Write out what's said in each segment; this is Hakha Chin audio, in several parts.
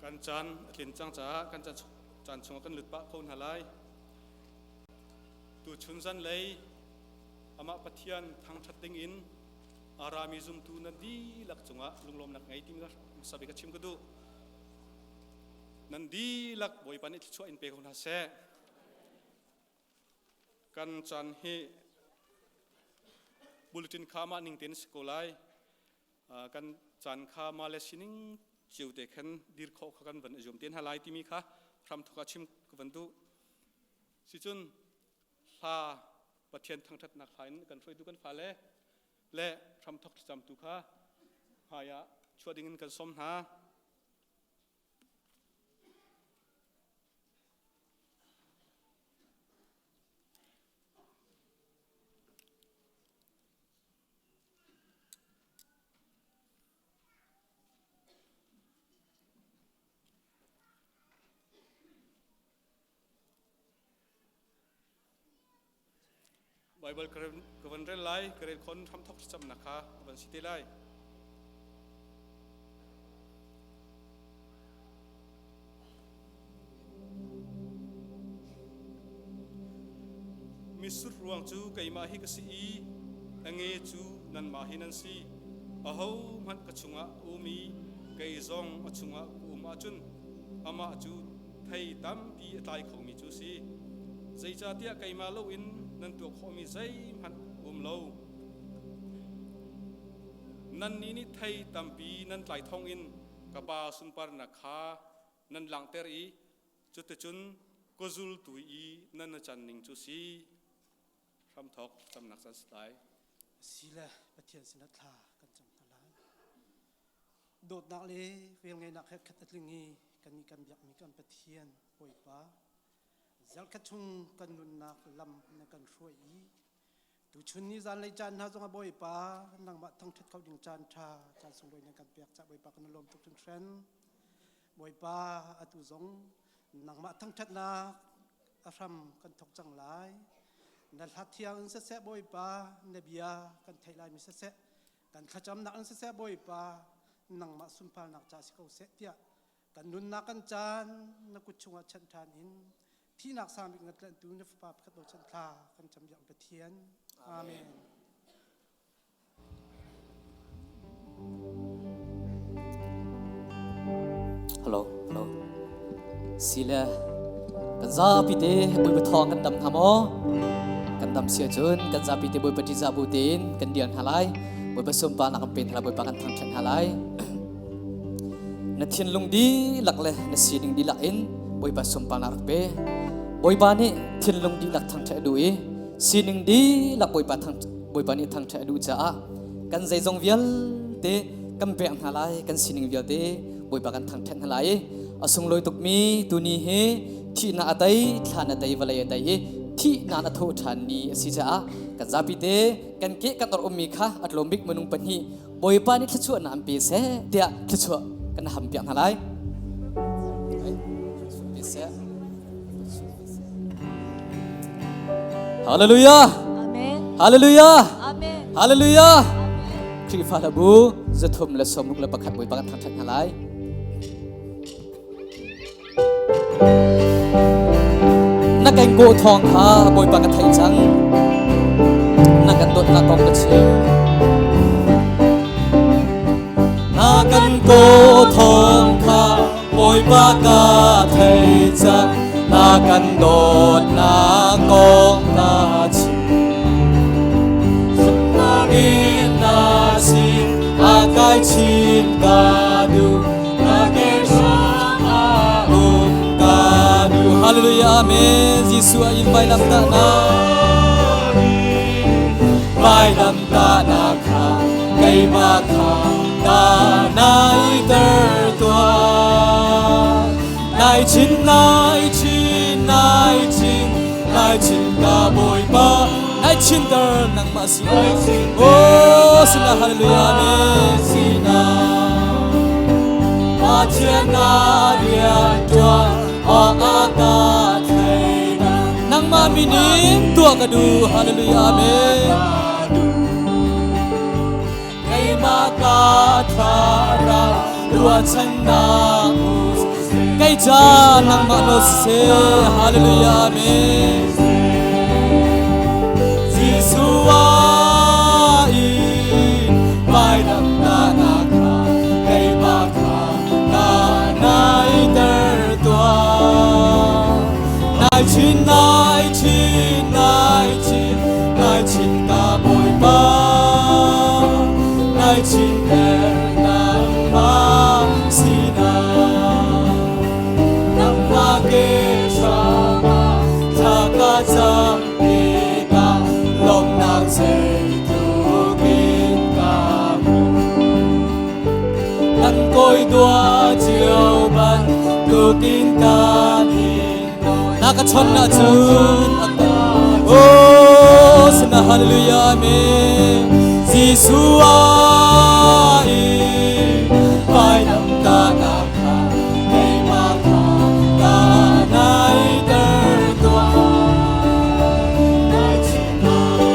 Kan caan a tlin cang caah kan caan chungah kan lut pah ko hna lai. Tuchun zanlei amah Pathian thangṭhat dingin a rami zumtu nan dihlak cungah lunglawmnak ngei timi hmasa bik a chim ka duh. Nan dihlak Bawipa nih thluachuah in pe ko hna seh. Kan caan hi bulletin kha mah ning tein si ko lai. Kan caan kha mah le sining cio te khan dir khawh kha kan van i zuam te hna lai timi kha hramthok ah chim ka van duh. Sicun hla Pathian thangṭhatnak hla in kan hruaitu kan fale le hramthok thlacamtu kha hmai ah chuah ding in kan sawm hna. Bible ka van rel lai, ka rel khon hramthok thlacamnak kha a van si te lai. Mitsur ruang cu keimah hi ka si i a nge cu nanmah hi nan si. Ahohmanh ka chungah a um i kei zong a chungah ka um ahcun amah cu thei tampi a tlai khomi cu a si. Zeicahtiah keimah loin nan tuah khawhmi zeihmanh a um lo. Nannih nih thei tampi nan tlai thawngin ka Pa sunparnak kha nan langhter i cuticun ka zultu i nan na can ning cu si. Hramthawk camnak caan si lai. Sile Pathian sinah thla kan cam hna lai. Dawtnak le velngeihnak he khat a tling i kannih kan biakmi kan Pathian Bawipa zarhkhat chung kan nunnak lam na kan hruai i tuchun ni zanlei caan hna zongah Bawipa nangmah thangṭhat kho ding caan ṭha caan sunglawi na kan pek cah Bawipa kan lawm tuk hringhran. Bawipa atu zong nangmah thangṭhatnak a hram kan thawk cang lai. Na hla thiang in siseh Bawipa na bia kan theih laimi siseh kan thlacamnak in siseh Bawipa nangmah sunparnak ca si ko seh tiah kan nunnak kan caan na kut chungah chanh ṭhan in thihnak sang bik na tlanhtu na fapa pakhat bochan thla kan cam biak Pathian. Amen. Hello, hello. Sile kan zapi te Bawipa thawng kan dam hna maw? Kan dam sia cun kan zapi te Bawipa ṭihzah bu tein kan dir hna lai. Bawipa sunparnak kan pen hna lai, Bawipa kan thangṭhat hna lai. Na thinlung dihlak le na sining dihlak in Bawipa sunparnak rak pe. Bawipa nih thinlung dihlak thangṭhat a duh i sining dihlak Bawipa thang Bawipa nih thangṭhat a duh caah kan zeizong vialte kan pek hna lai, kan sining vialte Bawipa kan thangṭhat hna lai i a sunglawi tukmi tuni hi thihnak a tei, thlan a tei, vawlei a tei i thihnak a tho ṭhan ni a si caah kan zapi te kan ke kan or ummi kha a tlawm bik minung pahnih Bawipa nih thluachuahnak an pe seh tiah thluachuah kan ham piak hna lai. Hallelujah. Amen. Hallelujah. Amen. Hallelujah. Khrihfa hlabu 361 Bawipa kan thangṭhat hna lai. Na kan kawh thawng kha Bawipa ka theih cang. Na kan dawtnak kong ka chim. Na kan kawh thawng kha Bawipa ka thei cang. Na kan dawtnak kong ka chim. Zumhnak na sin a kai chin ka duh. Hallelujah, Amen. Jesuh a in vailam ta na. Vailam ta na kha keimah kha ta nai ter tua. Nai chin, nai chin, nai chin, nai chin ka Bawipa. Nai chin ter nangmah si. Oh, sina hallelujah, amen. Sina. Pathian na rian ṭuan awk ka thei Nangmah minin tuah ka duh. Hallelujah, amen. Keimah ka thlarau ruahchannak us Tleica nangmah nawl siseh. Hallelujah. Amen. Jesuh in vainam nak kha keimah kha na naiter tuah. Nai chin, nai chin, nai chin, nai chin ka Bawipa. Nai chin ter nangmah sinah. Nangmah ke hrangah thla ka cam tikah lawmhnak zeitluk in ka hmu. Kan kawi dua cio bantukin kan in Na ka chawnh ahcun Oh, sana hallelujah amen. Jesuh ai vainam ta na kha keimah kha ka naiter tuah. Nai chin, nai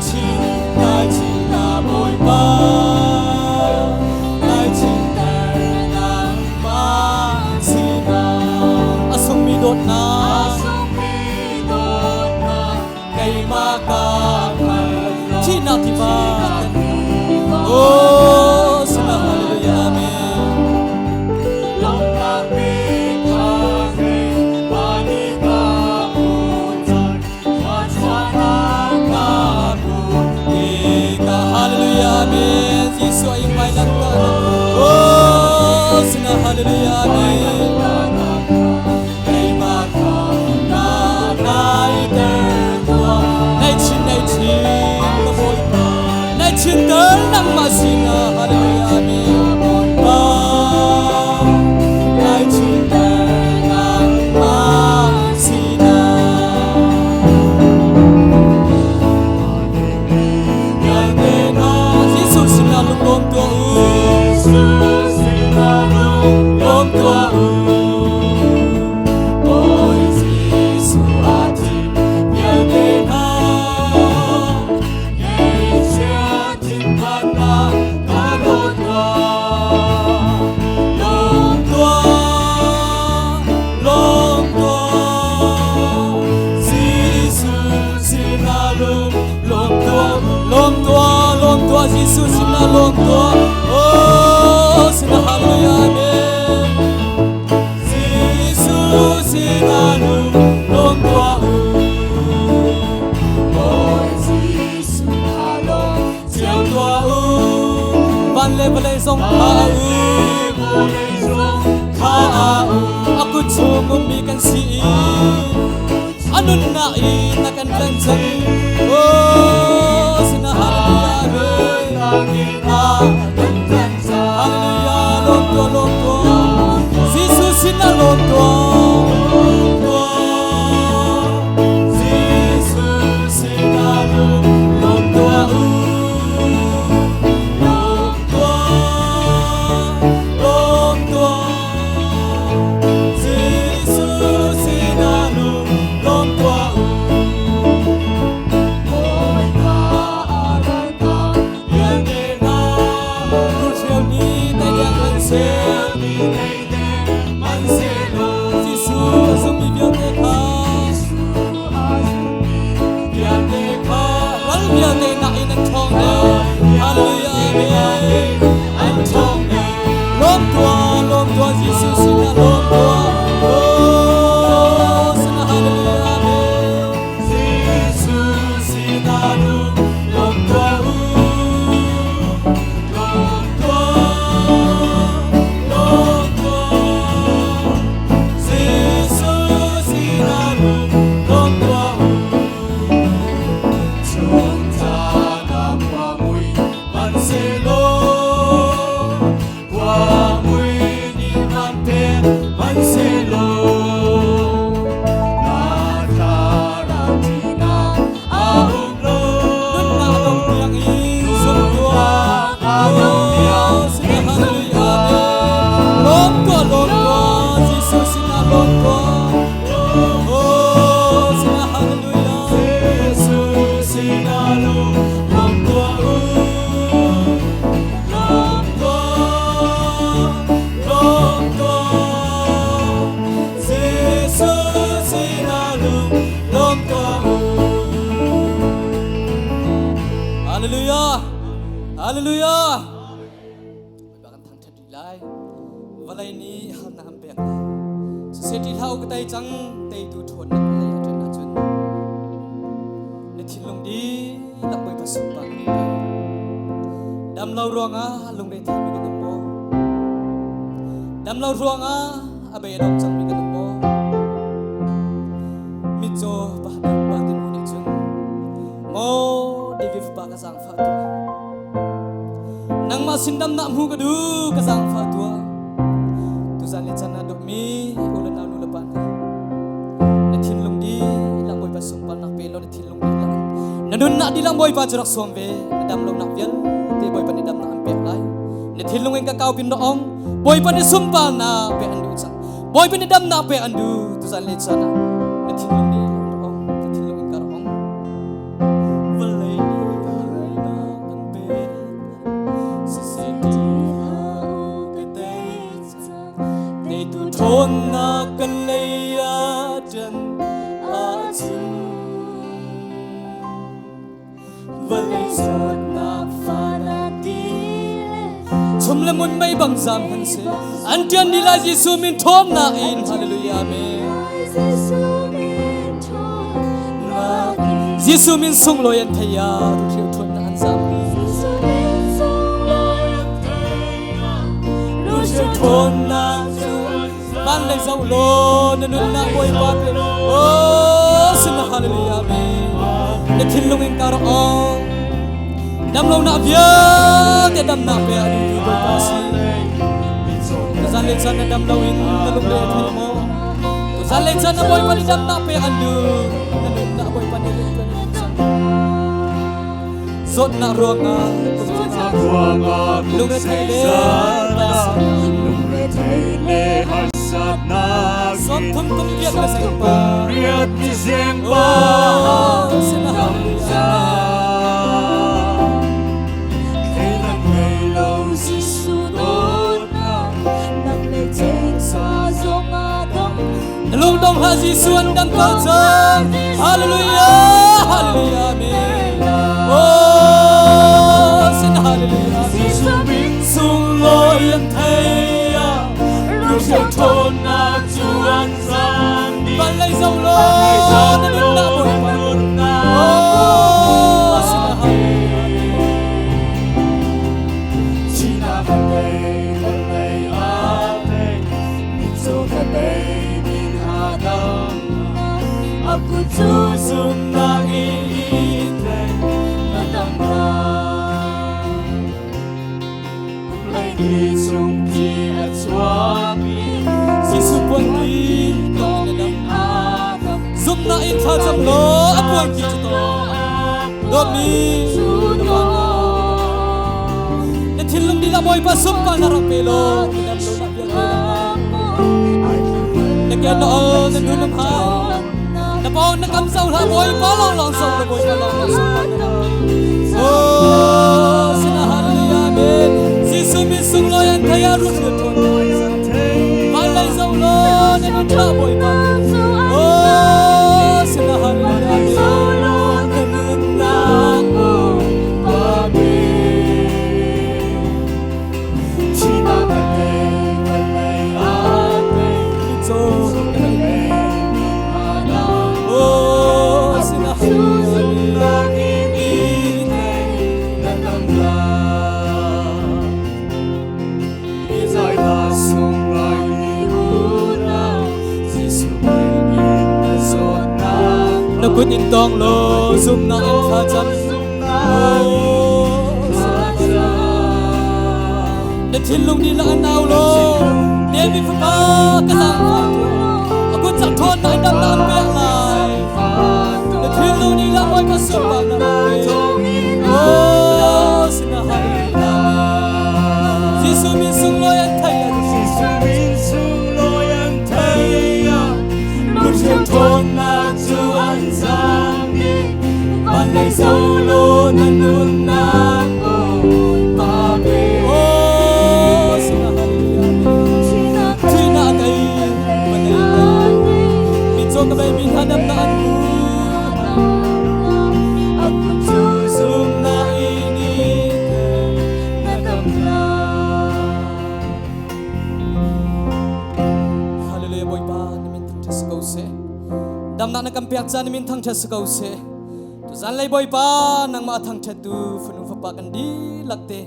chin, nai chin na Bawipa. Nai chin ter nangmah sinah. A sungmi dawtnak, keimah ka hngal. Thihnak tiva. Oh, sana hallelujah amen. Lawmnak bik kha keimah nih ka hmuh cang. Thluachuahnak ka hmuh Ika hallelujah amen. Jesuh ing mai lang ta. Oh, sana hallelujah amen. Keimah kha na naiter tuah. Nai chin, nai chin ka Bawipa. Nai chin ter nangmah sinah hallelujah amen. Bawipa. Nai chin ter nangmah sinah. Vialte hna Jesuh sinah lunglawm tuah u. Jesuh sinah Lawm tuah u. Bawi Jesuh a thim Vialte hna Ngeihchia thinphannak ka hlaw tuah. Lawm tuah, lawm tuah. Jesuh sinah lung lawm tuah, lawm tuah, lawm tuah. Jesuh sinah lawm tuah. Oh, sinah hallelujah amen. Jesuh sinah lung lawm tuah u. Bawi Jesuh kha lawm Cio tuah u. Van le vawlei zong kha u. Vawlei zong Kha a u. A kut chung ummi kan si i a nunnak in a kan tlanh cang. Oh, sinah hallelujah amen. Kan tlanh cang. Hallelujah, lawm tuah, lawm tuah. Jesuh sinah lawm tuah. Tuah. Jesuh sinah lawm tuah u. Lawm tuah, lawm tuah. Jesuh sinah lawm tuah u. Bawipa a ralkap Vialte hna, rulhreu nih teideng man seh. Ni teideng man sehlaw. Jesuh a zummi vialte kha, Vialte kha ral vialte nakin an ṭhawng deuh. Hallelujah, amen. An ṭhawng deuh. Lawm tuah, lawm tuah, Jesuh sinah lawm tuah. Oh, sinah hallelujah, amen. Jesuh sinah lawm tuah u. Lawm tuah, lawm tuah. Jesuh sinah lawm tuah u. Chun caan ah khua mui Man sehlaw, khua mui nih van phen man sehlaw. Na thlarau ṭihnak a um lo. Nunnak dong tiang in zum tuah. Oh, sinah hallelujah, amen. Lawm tuah, lawm tuah, Jesuh sinah lawm tuah. Oh, sinah hallelujah. Jesuh sinah lawm tuah u. Hallelujah. Bawipa kan thangṭhat rih lai. Vawlei nih harnak an pek lai. Siseh ṭih hlah u ka tei cang, teitu ṭhawnnak lei a ṭan ahcun na thinlung dihlak Bawipa sunparnak pe. Dam lo ruangah lungre theimi kan um maw? Dam lo ruangah a bei a dong cangmi kan um maw? Mitcaw pa ti mu nih cun maw David fapa ka zaangfah tuah. Nangmah sin damnak hmu ka duh ka zaangfah tuah. Tuzan le chan ah dawtmi u le nau nu le pa hna na thinlung dihlak Bawipa sunparnak pe law na thinlung dihlak na nunnak dihlak Bawipa cu rak sawm ve na dam lonak vialte Bawipa nih damnak an pek lai na thinlung in ka kau pin rawh ong Bawipa nih sunparnak pek an duh cang Bawipa nih damnak pek an duh tuzan le chan ah na thinlung dihlak rak ong na thinlung in ka rak ong vawlei nih harnak an pek siseh ti ka tei Teitu ṭhawnnak kan lei ah ṭan ahcun vawlei zawtnak fahnak ti le chum le mun mei bang zam hmanh seh an ṭian ni lai Jesuh min ṭhawnnak in hallelujah amen Jesuh min sunglawi an thei ya tu ṭhawnnak an zam ṭhawnnak cu van lei zoh law na nunnak Bawipa pe oh sin hallelujah amen na thinlung in ka rak ong damlonak vialte damnak pe a duhtu Bawipa si tuzan le chan na dam loin na lungre a thei maw tuzan le chan na Bawipa nih damnak pe an duh na nunnak Bawipa nih rianṭuan an duh Zawtnak ruangah ruangah lungrethei le lungrethei le harsatnak Sawmthum kum riat le zengpa riat ni zengpa Theinak ngei lo Jesuh dawtnak nak le cheng zong a dong Na lungdong hlah Jesuh an dang ko cang Hallelujah Hallelujah Amen Oh sin Hallelujah Jesuh min sunglawi an thei ah Ruhro ṭhawnnak cu an zam dih Van lei zoh law na nunnak Bawipa Oh sin Hallelujah Thihnak a tei vawlei a tei mitcaw ka tei min hadam A kut cu zumnak in i tlek na dam lai. Kum hleihnih chung thi a chuakmi Jesuh puan ki tawng in na dam Zumnak in thlacam law a puan ki cu tawng Dawtmi na thinlung dihlak Bawipa sumpa na rak pe law na dam lo nak vialte dam na ke na ol na nu na phai na pawng na kam zo hlah Bawipa lawng lawng zo la Bawipa lawng lawng sumpa na rak pe Oh sina hallelujah amen Jesuh min sunglawi an thei ah rut rut thon van lei zo law na nun hlah Bawipa Oh sina hallelujah amen na nunnak Thihnak a tei vawlei a tei Mitcaw ka tei min hadam Oh sina hallelujah Zumnak in i tlek na dam lai. Izai sung lai mi unau Jesuh min in na zawtnak na kut in tawng law zumnak in thlacam Zumnak Oh thlacam. na thinlung dihlak an au law David fapa ka zaangfah tuah a kut cak ṭhawnnak in damnak an pek lai na thinlung dihlak Bawipa sunparnak an pe Oh sina hallelujah Jesuh min sunglawi an thei an Jesuh min sunglawi an thei ah Ruthiam ṭhawnnak cu an zam dih Van lei zoh law na nunnak Bawipa pe. Oh sina hallelujah Thihnak a tei vawlei a tei mitcaw ka bei mi hna damnak an hmu A kut cu zumnak in i tlek Damnak na kan pek caan min thangṭhat si ko seh. Tuzan lei Bawipa nangmah thangṭhattu fanu fapa kan dihlak te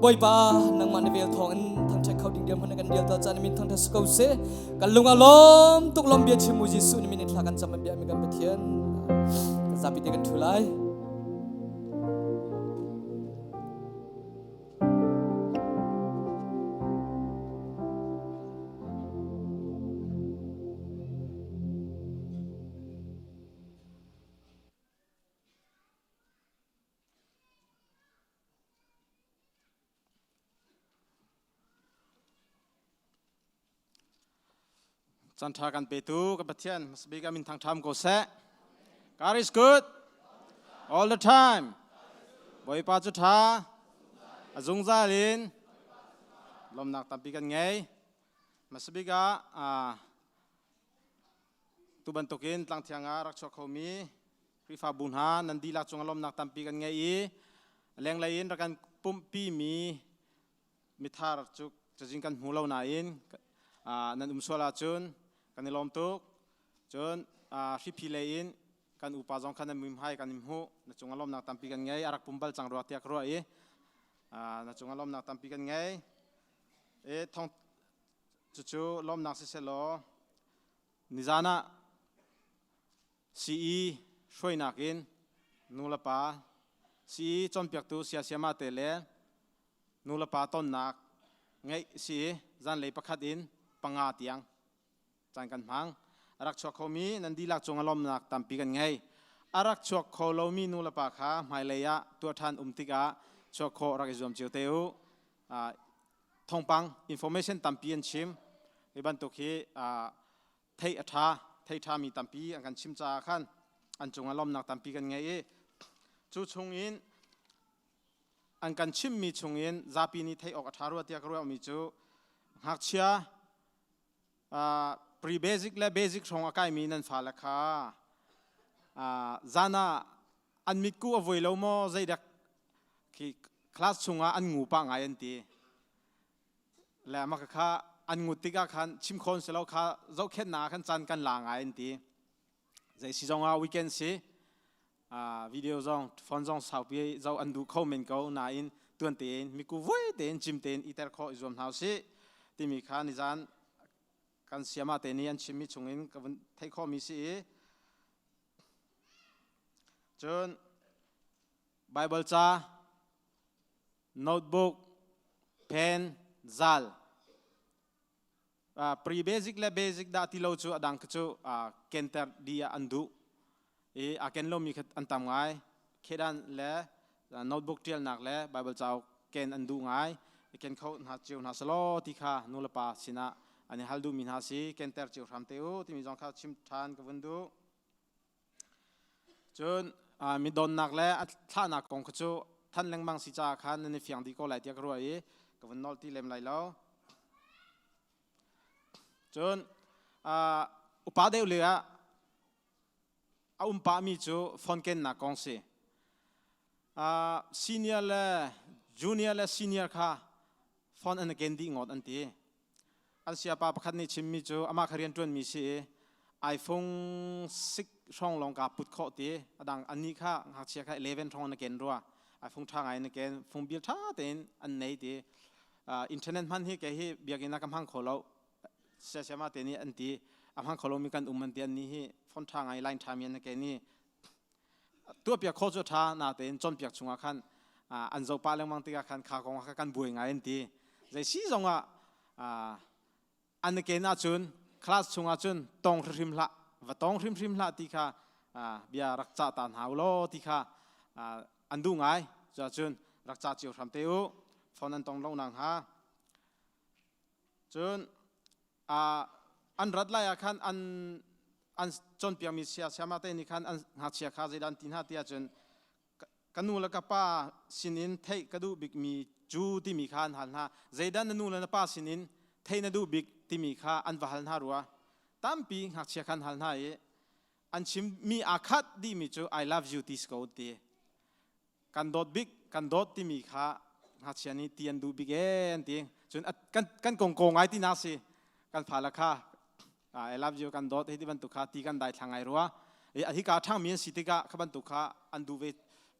Bawipa nangmah na vel thawng in thangṭhat kho ding dirhmun na kan dial tal caan min thangṭhat si ko seh. Kan lung a lawm tuk lawm bia chim mu Jesuh na min in thla kan cam bia mi kan Pathian. Kan zapi te kan ṭhu lai. Caan ṭha kan petu kan Pathian hmasabik ah min thangṭham ko seh. God is good all the time. Bawipa cu ṭha a zungzal in lawmnak tampi kan ngei. Hmasabik ah tu bantukin tlangthiang ah rak chuak khomi Khrihfabu hna nan dihlak cungah lawmnak tampi kan ngei i lenglei in rak kan pumhpimi mithar cu cazin kan hmu lo nain nan um sual ahcun kan i lawm tuk. Cun hriphi lei in kan upa zong kha nan mui kan in hmuh. Na cungah lawmnak tampi kan ngei. A rak pum bal cang rua tiah ka ruah i na cungah lawmnak tampi kan ngei. E thong cucu lawmnak siseh law nizan ah CE hruainak in nu le pa CE cawnpiaktu siasiama te le nu le pa tonnak ngeih si i zanlei pakhat in panga tiang caan kan hmang. A rak chuak khomi nan dihlak cung ah lawmnak tampi kan ngei. A rak chuak kho lomi nu le pa kha hmailei ah tuah ṭhan um tikah chuak khawh rak i zuam cio te u. Thawngpang information tampi an chim. Hi bantuk hi theih a ṭha, thei ṭhami tampi an kan chim caah khan an cungah lawmnak tampi kan ngei i cu chungin an kan chimmi chungin zapi nih theih awk a ṭha rua tiah ka ruahmi cu ngakchia pre-basic le basic hrawng a kaimi nan fale kha zan ah an mitku a vui lo maw zeidak khi class chungah an ngu pah ngai an ti le mah kha an ngut tikah khan chim khawn si lo kha zohkhenhnak ah khan caan kan la ngai an ti zei si zong ah weekend si video zong phone zong saupi zo an duh kho men ko nain tuan tein miku vui tein cim tein iter khawh i zuam hna usih timi kha nizan kan siama te nih an chimmi chungin ka vun theih khawhmi si i cun Bible ca notebook pen zal Pre-basic le basic dah ti lo cu a dang cu kenter di ah an duh i a ken lomi kha an tam ngai. Khedan le notebook ṭialnak le Bible cauk ken an duh ngai. I ken kho hna cio hna selaw ti kha nulepa sinah an i hal duhmi hna si. Kenter cio hram te u timi zong kha chim ṭhan ka vun duh. Cun mi donnak le a thlahnak kong kha cu than lengmang si caah khan nan i fiang dih ko lai tiah ka ruah i ka vun nolh ti lem lai lo. Cun upa deuh le ah a um pahmi cu phone kennak kong si. Senior le junior le senior kha phone an ken dih ngawt an ti. An siapa pakhat nih chimmi cu amah kha rianṭuanmi si i iPhone 6 hrawng lawng kaa put khawh ti. A dang annih kha ngakchia kha 11 hrawng na ken rua. iPhone ṭha ngai na ken, phone bil ṭha tein an nei ti. Internet hman hi kei hi biakinn ah ka hmang kho lo. Siasiama te nih an ti. A hmang kho lomi kan um an ti. Annih hi phone ṭha ngai line ṭha mi an na ken i tuahpiak khawh cu a ṭha natein cawnpiak chungah khan an zoh pah lengmang tikah khan kha kong ah khan buai ngai an ti. Zei si zongah an ken ahcun class chungah cun tong hrimhrim hlah va tong hrimhrim hlah ti kha bia rak cah ta hna u law ti kha an duh ngai. Cuahcun rak cah cio hram te u phone an tong lo nak hnga. Cun an rat lai ah khan an an cawnpiakmi sia siama te nih khan an ngakchia kha zeidah an ti hna ti ahcun ka nu le ka pa sinin theih ka duh bikmi cu timi kha an hal hna. Zeidah na nu le na pa sinin theih na duh bik timi kha an va hal hna rua. Tampi ngakchia kha an hal hna i an chimmi aa khat dihmi cu I love you ti si ko ti. Kan dawt bik kan dawt timi kha ngakchia nih ti an duh bik ee an ti. Cun kan kong ko ngai ti na si kan fale kha. I love you kan dawt hei ti bantuk kha ti kan dai thlang ngai rua. Hika ṭhangmi an si tikah kha bantuk kha an duh ve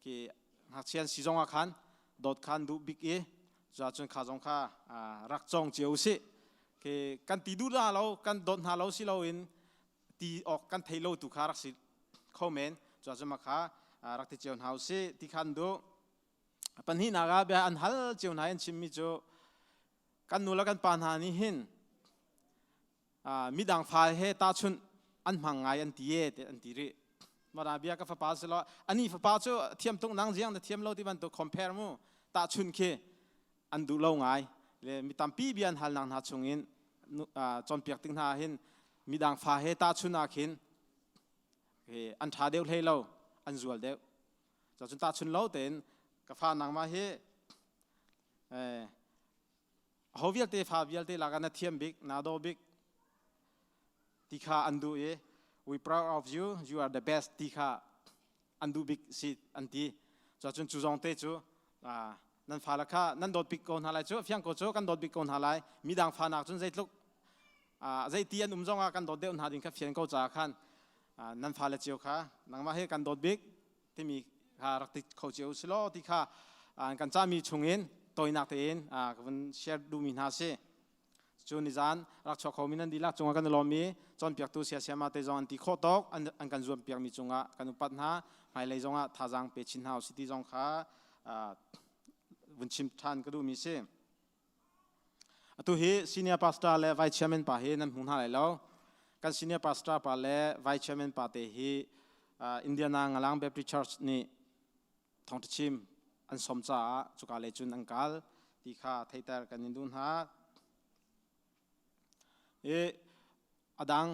ki ngakchia an si zong ah khan dawt kha an duh bik i cuahcun kha zong kha rak cawng cio usih. Ke kan ti duh hna lo, kan dawt hna lo si loin ti awk kan thei lo tu kha rak si kho men. Cuahcun mah kha rak ti cio hna usih ti kha an duh. Pahnihnak ah bia an hal cio hna i an chimmi cu kan nu le kan pa hna nih hin midang fa he tahchunh an hmang ngai an ti e ti an ti rih. Mara bia ka fapa si lo ani fapa cu thiam tuk nang ziang na thiam lo ti bantuk compare mu tahchun khi an duh lo ngai le mi tampi bia an hal nak hna chungin cawnpiak tik hna hin midang fa he tahchun ah khin an ṭha deuh hlei lo an zual deuh. Cun tahchun lo tein ka fa nangmah hi aho vialte fa vialte lakah na thiam bik na daw bik ti kha an duh i we proud of you, you are the best ti kha an duh bik si an ti. Cun cu zong te cu nan fale kha nan dawt bik ko hna lai cu fiang ko cu kan dawt bik ko hna lai. Midang fa nak cun zeitluk zeiti an um zongah kan dawt deuh hna ding kha fian ko caah khan nan fale cio kha nangmah hi kan dawt bik timi kha rak ti kho cio si law ti kha kan cahmi chungin tawinak tein ka vun share duhmi hna si. Cu nizan rak chuak khomi nan dihlak cungah kan i lawm i cawnpiaktu siasiama te zong an ti khawh tawk an kan zuam piakmi cungah kan upat hna. Hmailei zongah thazaang pe chin hna usih ti zong kha vun chim ṭhan ka duhmi si. Atu hi senior pastor le vice chairman pa hi nan hmu hna lai lo. Kan senior pastor pa le vice chairman pa te hi Indiana Ngalang Baptist Church nih thawngṭha chim an sawm caah cuka lei cun an kal ti kha theihter kan in duh hna. I a dang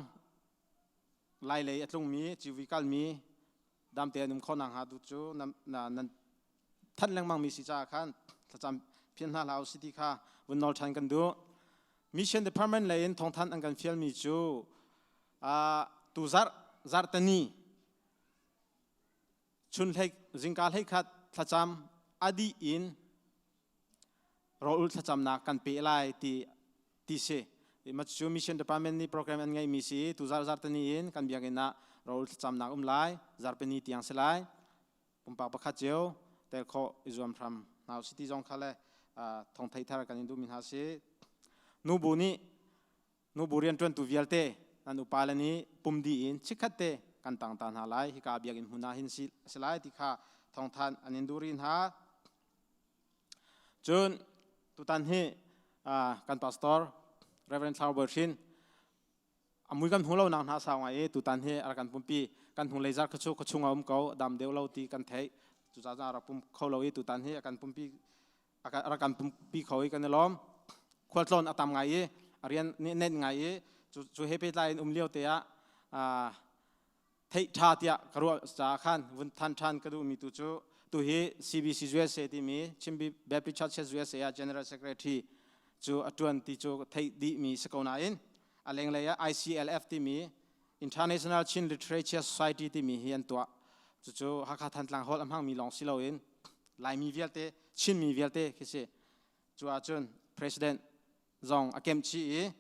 Lai lei a tlungmi, civi kalmi damte an um khawh nakhnga tu cu nan thanh lengmangmi si caah khan thlacam phian hna hlah usih ti kha vun nawl ṭhan kan duh. Mission Department lei in thawngthanh an kan fialmi cu tu zarh zarhteni chun hlei zingka hlei khat thlacam a dih in rawlul thlacamnak kan pe lai ti ti si. Cu mission department nih program an ngeihmi si tu zar zartani in kan biakinn ah rawlul thlacamnak um lai zarpini tiang si lai. Pumpak pakhat cio tel khawh i zuam hram hna usih ti zong kha le thawng thei thar kan in duhmi hna si. Nubu nih nubu rianṭuantu vialte nan upa le nih pum dih in chikkhat te kan tang ta hna lai hika biakinn hmun ah hin si si lai ti kha thawngthan an in duh rih hna. Cun tutan hi kan pastor Reverend Thlau Bawi Hrin a mui kan hmu lo nak hna sau ngai i tutan hi a rak kan pumpi. Kan hnulei zar kha cu khuachung a um ko dam deuh lo ti kan theih, cucaah a rak pum kho lo i tutan hi a kan pumpi a rak kan pumpi kho i kan i lawm. Khualtlawn a tam ngai i a rian nih net ngai i cu he pehtlai in um lio te ah theih ṭha tiah ka ruah caah khan vun than ṭhan ka duhmi tu cu tu hi CBC USA timi Chin Baptist Churches USA ah General Secretary cu a ṭuan ti cu theih dihmi si ko nain a lenglei ah ICLF timi International Chin Literature Society timi hi an tuah. Cucu Hakha Thantlang holh a hmangmi lawng si loin Laimi vialte, Chinmi vialte khi si. Cu ahcun President zong a kemh chih i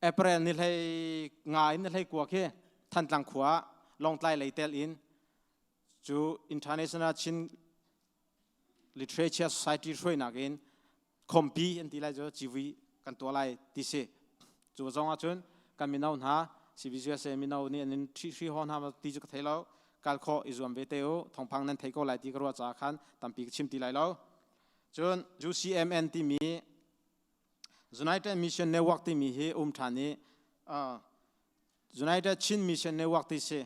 April ni hlei nga in ni hlei kua khi Thantlang khua ah Lawngtlai lei tel in cu International Chin Literature Society hruainak in khompi an ti lai cu civui kan tuah lai ti si. Cu zong ahcun kan mino hna CBCUSA mino nih an in ṭhihhri haw hna ti cu ka thei lo. Kal khawh i zuam ve te u. Thawngpang nan thei ko lai ti ka ruah caah khan tampi ka chim ti lai lo. Cun UCMN timi United Mission Network timi hi um ṭhan i United Chin Mission Network ti si.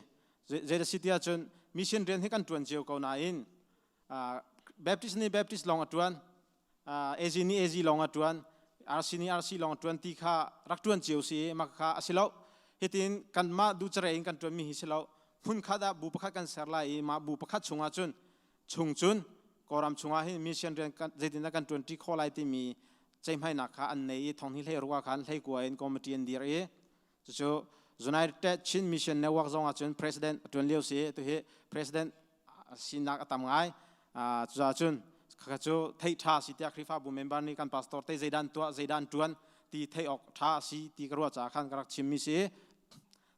Zei si ti ahcun mission rian hi kan ṭuan cio ko nain Baptist nih Baptist lawng a ṭuan, AZ nih AZ lawng a ṭuan, RC nih RC lawng a ṭuan ti kha rak ṭuan cio si i mah kha a si lo. Hitin kanmah duhcare in kan ṭuanmi hi si lo. Hmun khat ah bu pakhat kan ser lai i mah bu pakhat chungah cun chung cun Kawlram chungah hin mission rian zeitindah kan ṭuanṭi khawh lai timi ceihmainak kha an nei i thonghnih hlei ruk ah khan hleikua in committee an dir i cucu United Chin Mission Network zong ah cun president a ṭuan lio si. Tu hi president sinak a tam ngai. Cucaah cun khakha cu theih ṭha si tiah Khrihfabu member nih kan pastor te zeidan tuah zeidan ṭuan ti theih awk ṭha si ti ka ruah caah khan ka rak chimmi si.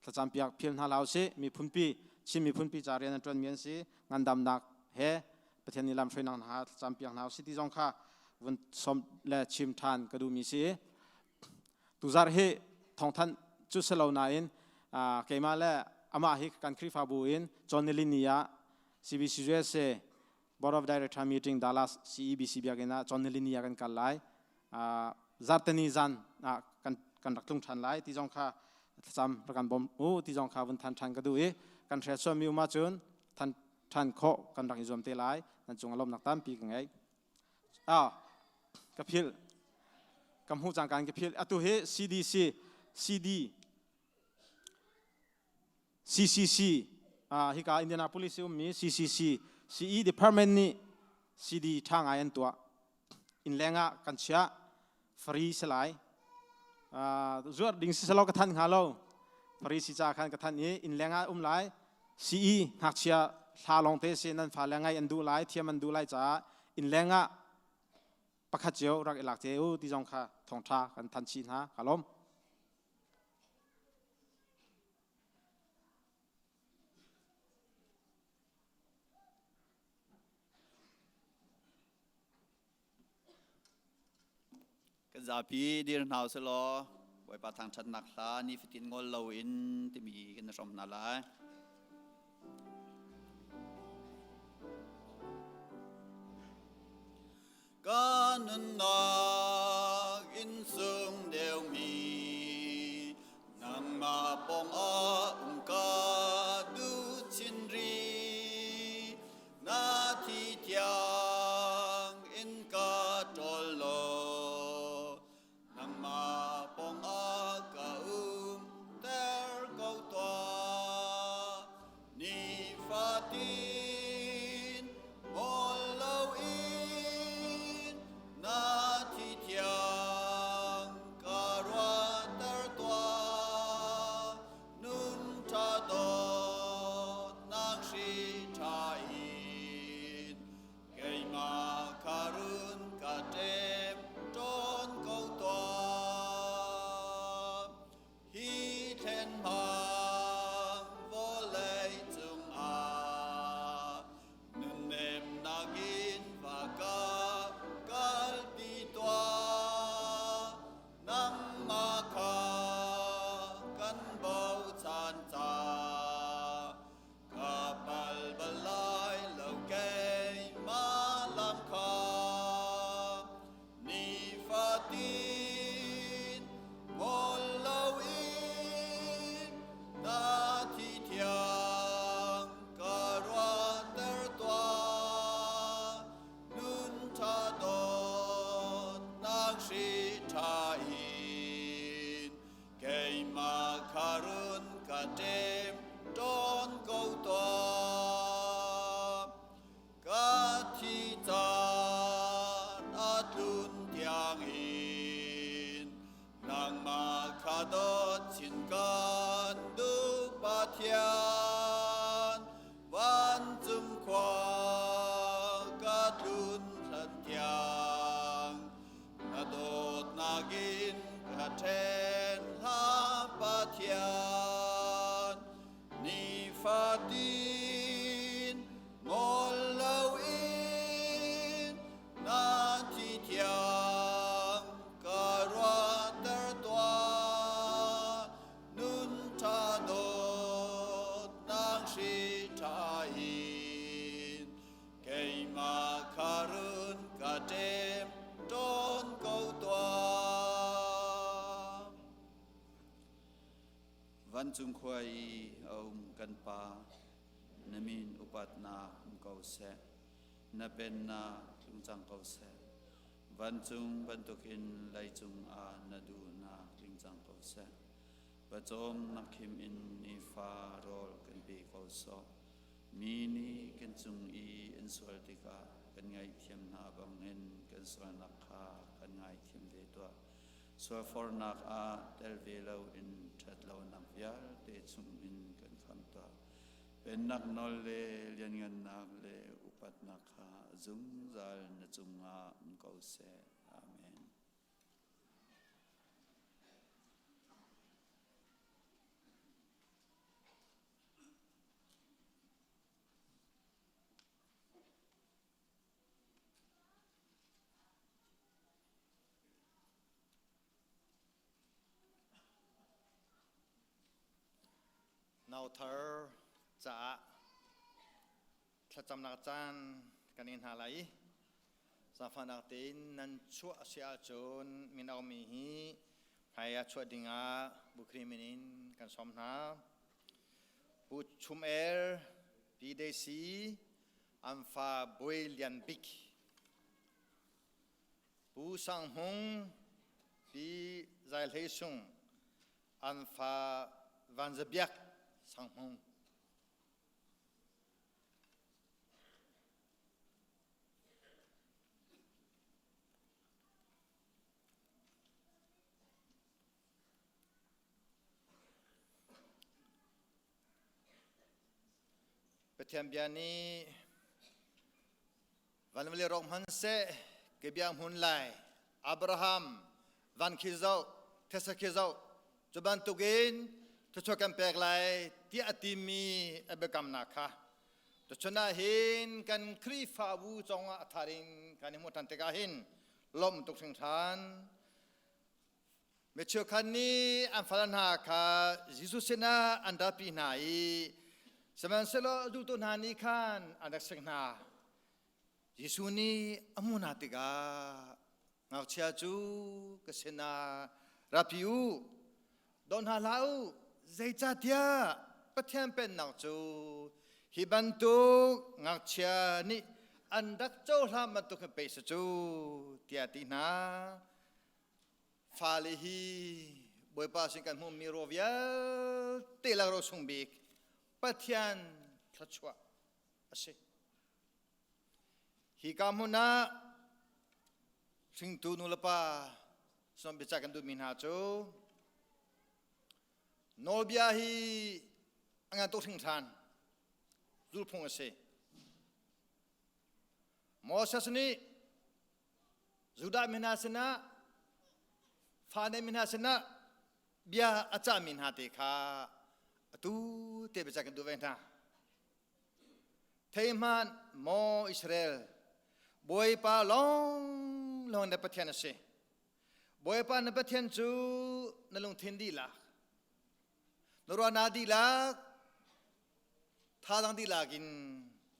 Thlacampiak phil hna hlah usih. Miphunpi Chin miphunpi ca rian an ṭuanmi an si. Ngandamnak he Pathian nih lam hruainak hna thlacampiak hna usih ti zong kha vun sawm le chim ṭhan ka duhmi si. Tuzarh hi thawngthanh cu si lo nain keimah le amah hi kan Khrihfabu in John Nilini ah CBC USA Board of Director meeting Dallas CEBC biakinn ah John Nilini ah kan kal lai. Zarhteni zan ah kan rak tlung ṭhan lai ti zong kha thlacam rak kan bawm u ti zong kha vun than ṭhan ka duh i kan hrial sualmi um ahcun than ṭhan khawh kan rak i zuam te lai. Nan cung a lawmnak tampi ka ngei. Ah, ka philh. Ka hmuh cangka in ka philh. Atu hi CDC, CD, CCC, hika Indianapolis i ummi CCC, CE department nih CD ṭha ngai an tuah. Inn leng ah kan chiah. Free si lai. Zuar ding si selaw ka thanh hnga lo. Free si ca khan ka thanh i inn leng ah um lai. CE ngakchia hla lawng te si nan fale ngai an duh lai, thiam an duh lai caah inn leng ah pakhat cio rak i lak te u ti zong kha thawngṭha kan thanh chih hna. Ka lawm. Kan zapi dir hna usih law Bawipa thangṭhatnak hla nifatin ngol loin timi kan i hrawm hna lai. Ka nunnak in sung deumi nangmah pawng ah um ka duh chin rih. Na thi tiang in ka ṭawl law nangmah pawngah ka umter ko tuah. Nifatin ngol loin na thi thiang ka ruahter tuah. Nun ṭha dawtnak hri ṭha in keimah kha run ka ṭem ṭawn ko tuah. Hi thlen hmang vawlei cungah nunnemnak in va ka kalpi tuah. Nangmah kha kan bochan ca ka pal bal lai lo keimah lam kha nifatin ngol loin na thi thiang ka ruahter tuah. Nun ṭha dawtnak hri ṭha in keimah kha run ka ṭem tawn ko tuah. Ka thi caan a tlun tiangin nangmah kha dawt chin kan duh Pathian. Vancung khua ka tlun hlan tiang na dawtnak in ka ṭhen hlah Pathian nifatin ngol loin na thi thiang ka ruahter tuah. Nun ṭha dawtnak hri ṭha in keimah kha run ka ṭem tawn ko tuah. Vancung khua i a um kan Pa, na min upatnak um ko seh, na pennak tlung cang ko seh. Vancung bantukin leicung ah na duhnak tling cang ko seh. Pawcawm nak him in nifa rawl kan pe ko sawh. Mi nih kan cung i an sual tikah kan ngaihthiam hna bangin kan sualnak kha kan ngaithiam ve tuah. Sualfornak ah tel ve loin ṭhatlonak vialte chungin kan khamh tuah. Pennak nawl le lianngannak le upatnak kha zungzal na cungah um ko seh. Amen. Nauthar caah thlacamnak caan kan in hna lai i zaangfahnak tein nan chuah a si ahcun min aumi hi hmai ah chuah dingah Bukhri min in kan sawm hna. Pu Chum Er, Pi Daisy, an fa Bui Lian Bik, Pu Sang Hmung, Pi Zai Hlei Sung, an fa Van Za Biak Sang Hmung. Pathian bia nih van le rok hmanhseh ke bia hmun lai Abraham van khi zoh thesa khi zoh cu bantukin thluachuah kan pek lai tiah a timi a biakamnak kha tuchun ah hin kan Khrihfabu congah a thar in kan i hmuh ṭhan tikah hin lawmh tuk hringhran Mi cheukhat nih an fale hna kha Jesuh sinah an ratpi hna i sihmanhsehlaw zultu hna nih khan an rak sik hna. Jesuh nih a hmuh hna tikah ngakchia cu ka sinah ratpi u, daw hna hlah u, zeicahtiah Pathian Pennak cu hi bantuk ngakchia nih an rak cohlan bantuk hin pei si cu, tiah a ti hna. Fale hi Bawipa sin kan hmuhmi raw vialte lak ro sung bik Pathian thluachuah a si. Hi ka hmun ah hringtu nulepa som biacah kan duhmi hna cu nawlbia hi a ngan tuk hringhran zulphung a si. Moses nih Judah mi hna sinah fa nei mi hna sinah bia a cahmi hna te kha atu te biacah kan duh ve hna. Thei hmanh maw Israel, Bawipa lawng lawng na Pathian a si. Bawipa na Pathian cu na lungthin dihlak, na ruahnak dihlak, thazaang dihlak in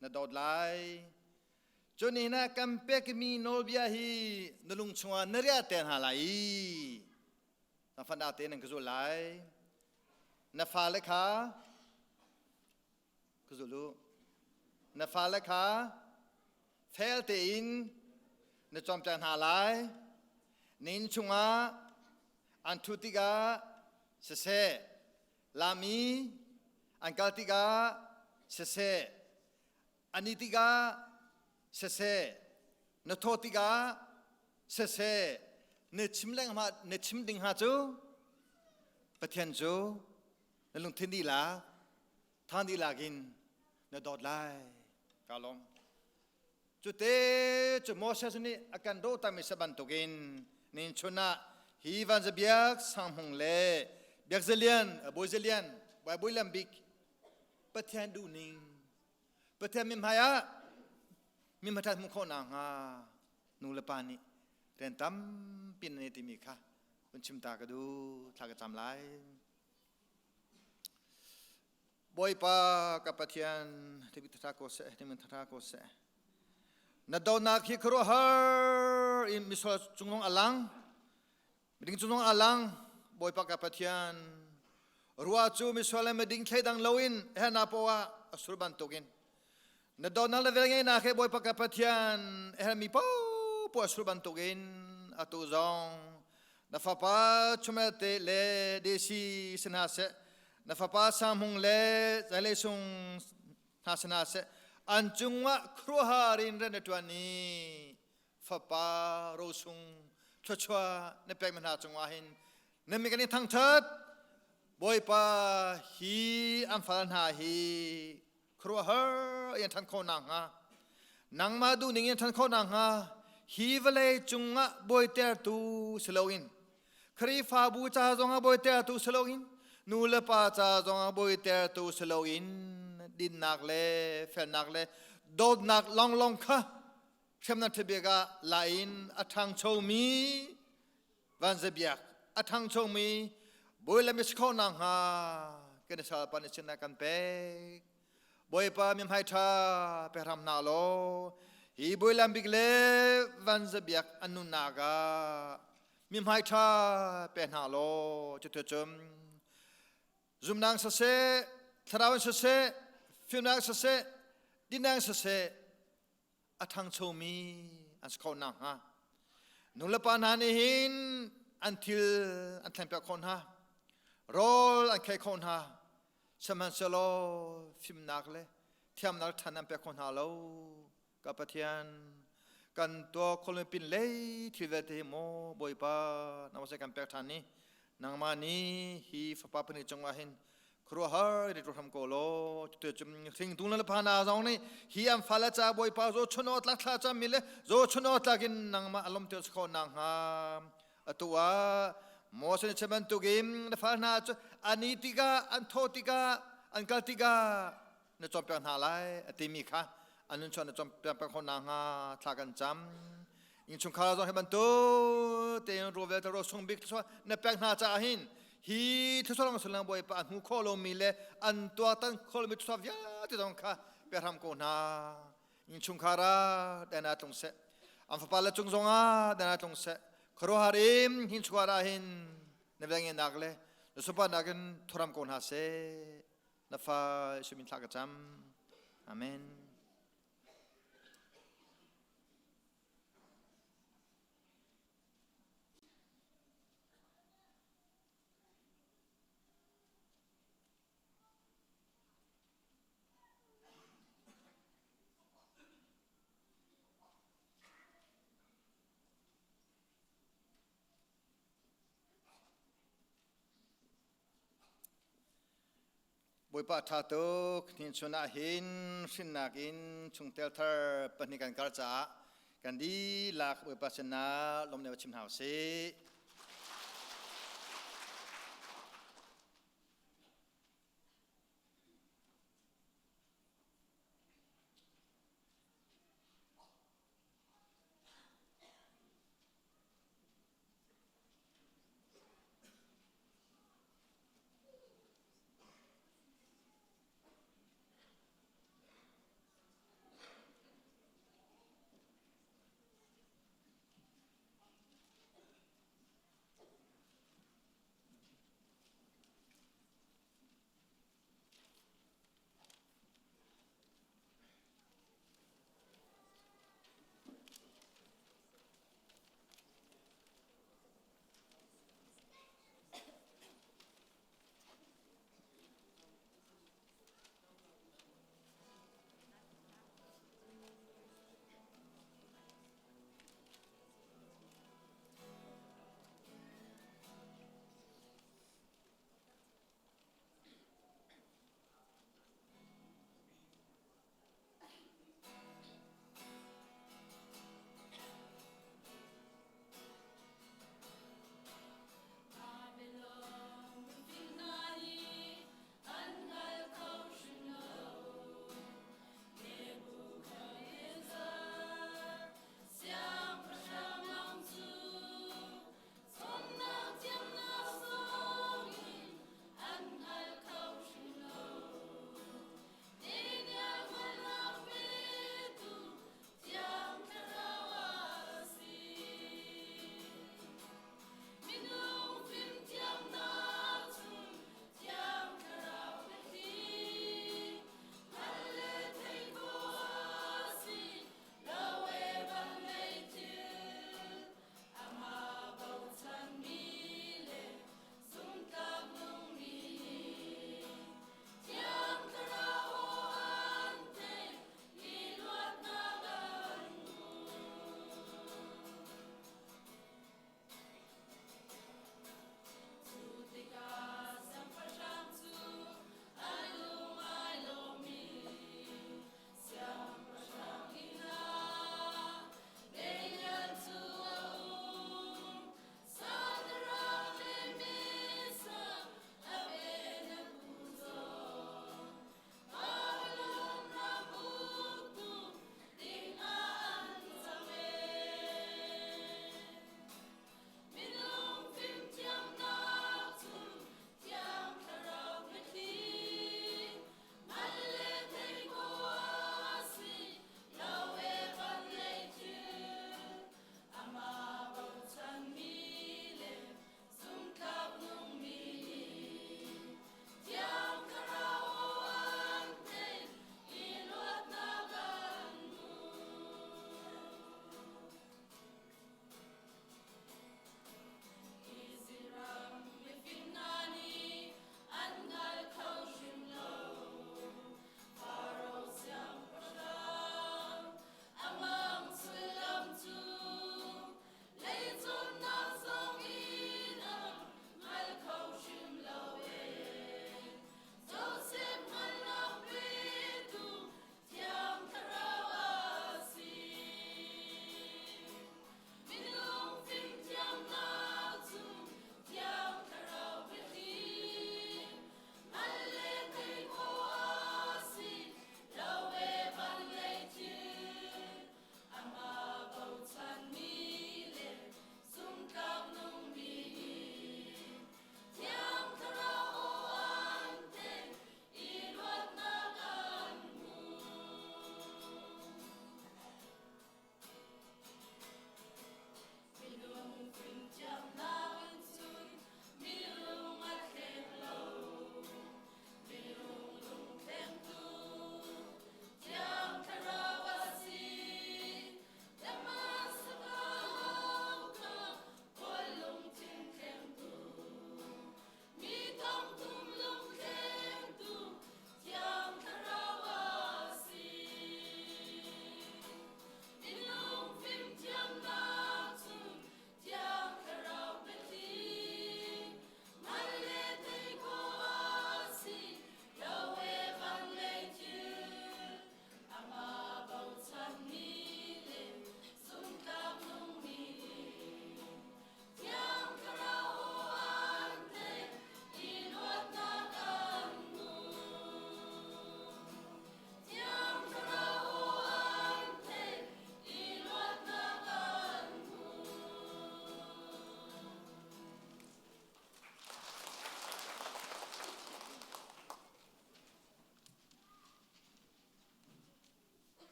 na dawt lai. Cun nihin ah kan pekmi nawlbia hi na lung chungah na riah te hna lai i na fana te nan ka zul lai. Na fale kha ka zul u. Na fale kha fel tein na cawnpiak hna lai. Na inn chungah an ṭhut tikah siseh, lami an kal tikah siseh, an i tikah siseh na thawh tikah siseh na chim lengmah na chim ding hnga cu Pathian cu na lungthin dihlak thang dihlak in na dawt lai ka lawm cute cu Moses nih a kan dawh tami sa bantukin nin chun ah hi van biak sanghmung le biak zalian bawi zalian bawi lam bik Pathian duhning Pathian min hmai ah mi hmathat hmuh khawh nakhnga nu le pa nih rian tampi nan i timi kha vun chim ta ka duh thla ka cam lai. Bawipa ka Pathian tibi thatha ko seh timin thatha ko seh na donak hi khuaruahhar in misual cunglung alang Miding cu nung alang Bawipa ka Pathian rua cu misual le miding thleidang loin hena poah a sur bantukin na dawtnak le velngeihnak he Bawipa ka Pathian hermi popoh a sur bantukin atu zong na fapa chumelte le desi si hna seh na fapa sanghmung le zailei sung hna si hna seh an cungah khuaruahhar in rian na ṭuan i fapa rosung thluachuah na pekmi hna cungah hin na mi kan i thangṭhat Bawipa hi an fal hna hi khuaruahhar in ṭhan khawh nakhnga nangmah duhning in ṭhan khawh nakhnga hi vawlei cungah bawitertu si loin Khrihfabu ca zongah bawitertu si loin nu le pa ca zongah bawitertu si loin dinnak le felnak le dawtnak lawnglawng kha hremnak ṭhabik ah la in a ṭhangchomi vanzabiak a ṭhangchomi bawi le misi khawh nakhnga Kan sal pan sin kan pek. Bawipa mi hmai tha pe ram na lo. Hi Bawilam bik le van zabiak an nunnak ah mi hmai tha pe hna law cutu cun zumnang siseh thlarau in siseh fimnak siseh dinang siseh a ṭhangchomi an si kho nakhnga nulepa hna nih hin an thil an thlenpiak khawh hna rawl an khei khawh hna sihmanhsehlaw fimnak le thiamnak ṭhan an pek kho hna lo Ka Pathian, kan tuah khawlmi pin lei thil vialte hi maw Bawipa nangmah sai kan pek ṭhan ni nangmah nih hi fapa pahnih cungah hin khuaruahhar in hram ko law cutu cun hringtu le pa hna zong nih hi an fale ca Bawipa zo chun awk tlak thla cam mi le zo chun awk tlak in nangmah a lawm te kho nakhnga atu ah Moses nih chim bantukin na fal hna cu ani tikah an tho tikah an kal tikah na cawnpiak hna lai a timi kha an nun chuan na cawnpiak peng khawh nakhnga thla kan cam. Innchungkhar zong hi bantuk tein rawl vialte rawl sung bik thluachuah na pek hna caah hin hi thluachuah lawng sullam Bawipa a hmu khawh lomi le an tuaktan khawh lomi thluachuah vialte zong kha pe hram ko hna. Innchungkhar ah dana tlung seh. An fapa le cung zongah dana tlung seh. Khuaruahhar in hin chungkhar ah hin na velngeihnak le na sunparnak in thuram ko hna seh. Na fa Jesuh min thla ka cam. Amen. Bawipa ṭha tuk hninchun ah hin hrinnak in chungtel thar pahnih kan kar caah kan dihlak Bawipa sinah lawmhnak chim hna usih.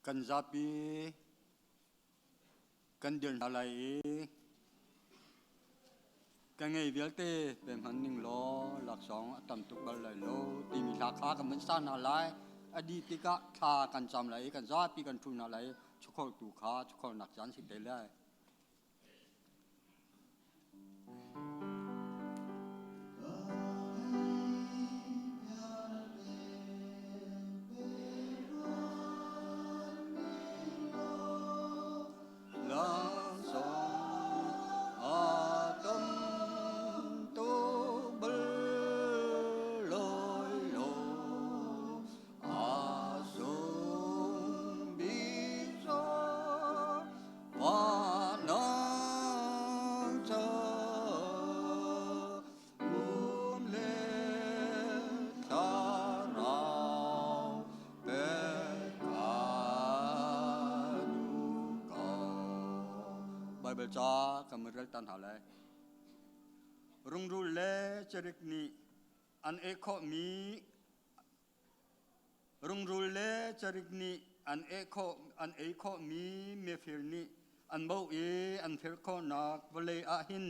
Kan zapi kan dir hna lai i ka ngei vialte pe hman ning law laksawng a tam tuk bal lai lo timi hla kha kan van sa hna lai. A dih tikah thla kan cam lai i kan zapi kan ṭhu hna lai i chukholtu kha chukholnak caan si te lai. Bible ca kan rel tan hna lai. Rungrul le cerik nih an ei khawhmi Rungrul le carik nih an ei khawhmi mifir nih an boh i an fir khawhnak vawlei ah hin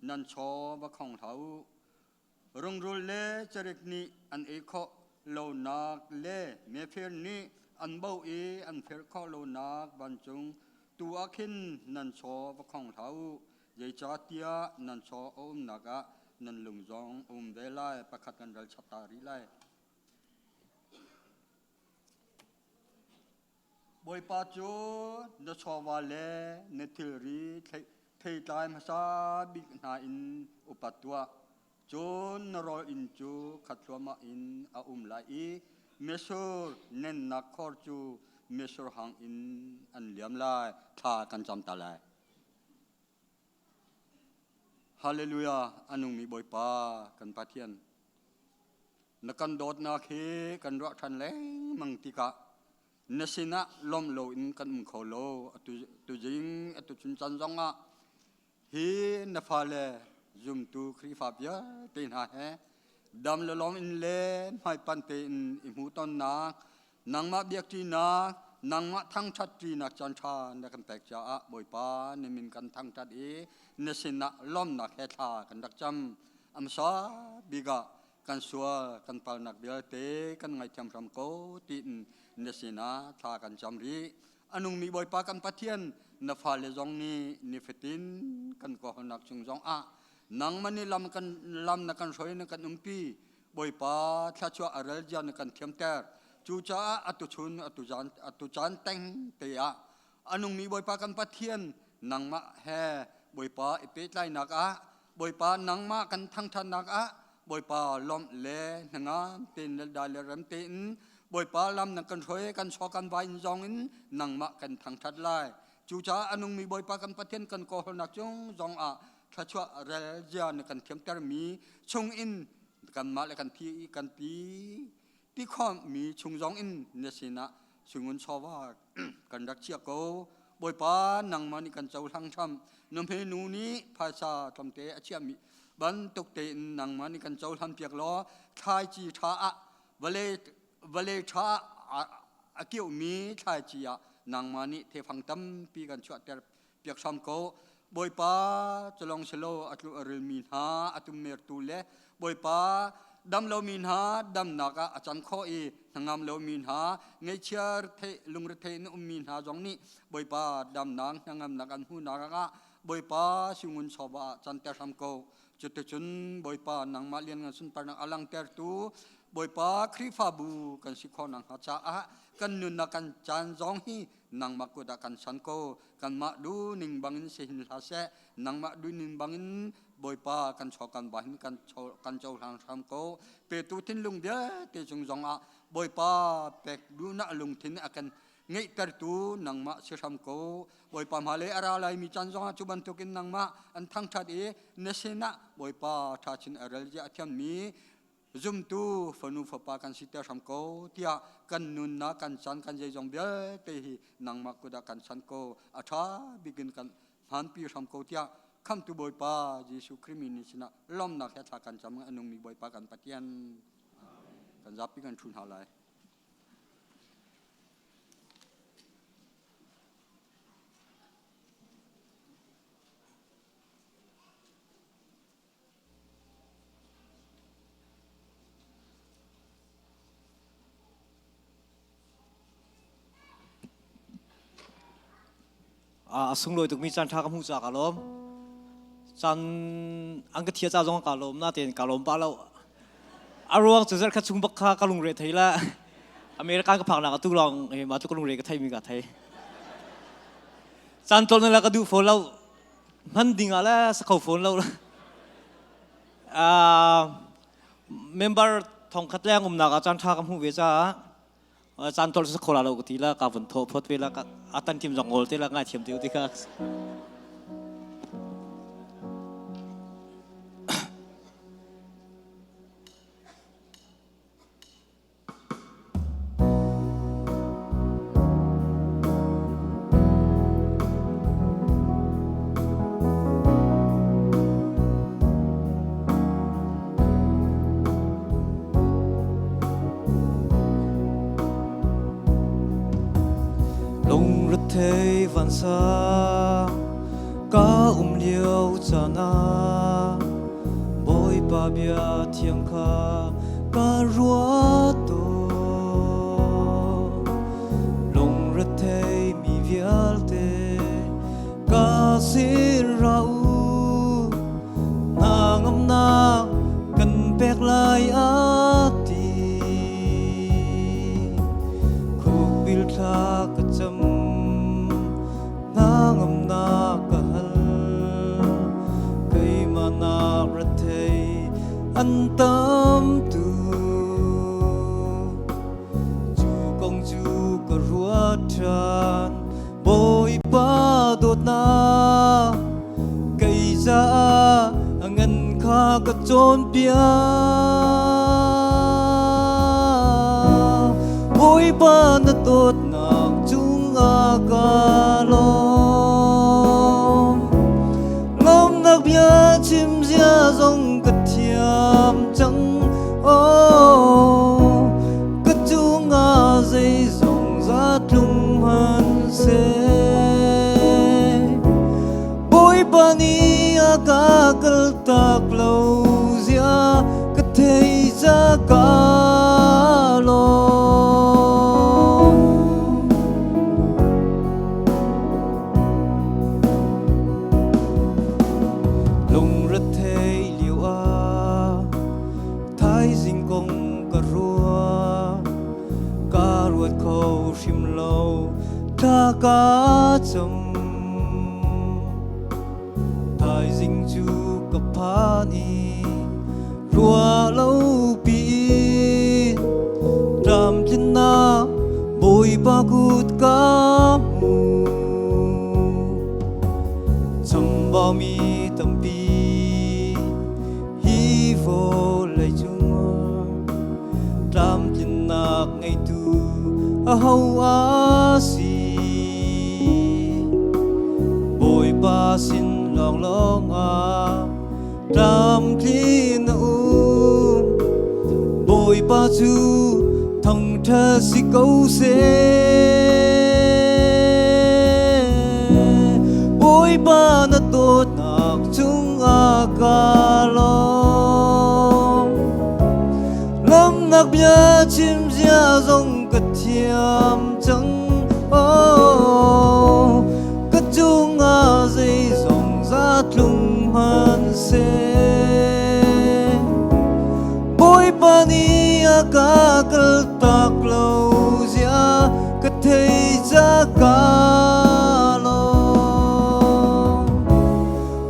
nan chaw va khong hlah u. Rungrul le carik nih an ei khawh lonak le mifir nih an boh i an fir khawh lonak vancung tu ah khin nan chaw va khong hlah u. Zeicahtiah nan chaw a umnak ah nan lung zong a um ve lai. Pakhat kan ral chap ta rih lai. Bawipa cu na chawva le na thilri theitlai hmasa bik hna in upat tuah. Cun na rawl inn cu khat thluahmah in a um lai i mitsur nennak khor cu mitsur hang in an liam lai. Thla kan cam ta lai. Hallelujah! A nungmi Bawipa kan Pathian. Na kan dawtnak hi kan ruah ṭhan lengmang tikah na sinah lawmh loin kan um kho lo. Atu tuzing atu chun caan zongah hi na fale zumtu Khrihfa vialte hna he dam le lawm in le hmaipanh tein i hmuhtonnak nangmah biakṭinak nangmah thangṭhat ṭinak caan ṭha na kan pek caah Bawipa na min kan thangṭhat i na sinah lawmhnak he thla kan rak cam. Amsa bik ah kan sual kan palnak vialte kan ngaihthiam hram ko tiin na sinah thla kan cam rih. A nungmi Bawipa kan Pathian, na fale zong nih nifatin kan kawhnak chung zong ah nangmah nih lam kan lam na kan hruai na kan umpi. Bawipa thluachuah a rel zia na kan thiamter. Cucaah atu chun atu zan atu caan teng te ah a nungmi Bawipa kan Pathian, nangmah he Bawipa i pehtlainak ah, Bawipa nangmah kan thangṭhatnak ah, Bawipa lawmh le hnangam tein le dai le rem tein Bawipa lam na kan hruai kan chaw kan vai in zong in nangmah kan thangṭhat lai. Cucaah a nungmi Bawipa kan Pathian, kan kawhawlnak cung zong ah thluachuah rel zia na kan thiamtermi chung in kanmah le kan thi kan ti ti khawmmi chung zong in na sinah sungun chawva kan rak chia ko. Bawipa, nangmah nih kan cohlang ṭham. Nuhmei nu nih phaisa tlawmte a chiahmi bantuk tein nangmah nih kan cohlan piak law thlaici ṭha ah vawlei vawlei ṭha ah a keuhmi thlaici ah nangmah nih thefang tampi kan chuahter piak hram ko. Bawipa, culong silo a tlu a rilmi hna a tummertu le Bawipa, dam lomi hna damnak ah a cang khawh i hnangam lomi hna ngaihchia lungrethei in ummi hna zong nih Bawipa damnak hnangamnak an hmuhnak ah Bawipa singun chawva ah canter hram ko. Cuticun Bawipa, nangmah lianngan sunparnak a langhtertu Bawipa Khrihfabu kan si khawh nakhnga caah kan nunnak kan caan zong hi nangmah kut ah kan san ko. Kanmah duh ning bangin si hin hlah seh, nangmah duh ning bangin Bawipa kan chaw kan ba hin kan kan cohlang hram ko. Petu thinlung vialte cung zongah Bawipa pek duhnak lungthin a kan ngeihtertu nangmah si hram ko. Bawipa, hmailei a ra laimi caan zongah cu bantukin nangmah an thangṭhat i na sinah Bawipa ṭha chin a rel zia a thiammi zumtu fanu fapa kan si ter hram ko tiah kan nunnak kan chan kan zeizong vialte hi nangmah kut ah kan chan ko, a ṭha bikin kan hmanpi hram ko tiah khamtu Bawipa Jesuh Khrih min sinah lawmnak he thla kan cam. A nungmi Bawipa kan Pathian, kan zapi kan ṭhu hna lai. A sunglawi tukmi caan ṭha ka hmuh caah kaa lawm. Caan an ka thia ca zong kaa lawm natein kaa lawm pah lo. A ruang cu zarhkhat chung bak kha ka lungre thei la. American ka phaknak atu lawng hi mah cu ka lungre ka theimi ka thei. Caan tlawm na la ka duh fawn lo. Hman ding ah le sa kho fawn lo. Member thongkhat leng umnak ah caan ṭha ka hmuh ve caah caan tol sa khola lo ka ti la ka vun tho phot ve la a tan tim zong ngol te la ngai thiam te ti kha. Lungrethei vansa ka um lio caan ah Bawipa bia thiang kha ka ruat tawn. Lungrethei mi vialte ka sin ra u, hna ngamnak kan pek lai a ti. Khukbil thla ka cam, hna ngamnak ka hal, keimah nak rethei an tam tu. Cu kong cu ka ruat ṭhan, Bawipa dawtnak kei caah a ngan kha ka cawnpiak. Bawipa na dawtnak cungah kaa lawm. Lawmnak bia chim zia zong ka thiam cang. Oh, ka cungah zeizong za tlung hmanhseh. Bawipa nih a ka kaltak lo zia ka thei ca ka lawm. Lungrethei lio ah thaizing kong ka ruah, ka ruat kho hrim lo, thla ka cam. Thaizing cu ka phan i ruah lo piin tlamtlinnak Bawipa kut ka hmu. Chambaumi tampi hi vawlei cungah tlamtlinnak ngeitu aho a si? Bawipa sin lawnglawng ah tlamtlin a um. Bawipa cu thangṭhat si ko seh. Bawipa na dawtnak cungah kaa lawm. Lawmnak bia chim zia zong ka thiam cang. Oh, ka cungah zeizong za tlung hmanhseh. Bawipa nih a ka kaltak lo zia ka thei ca ka lawm.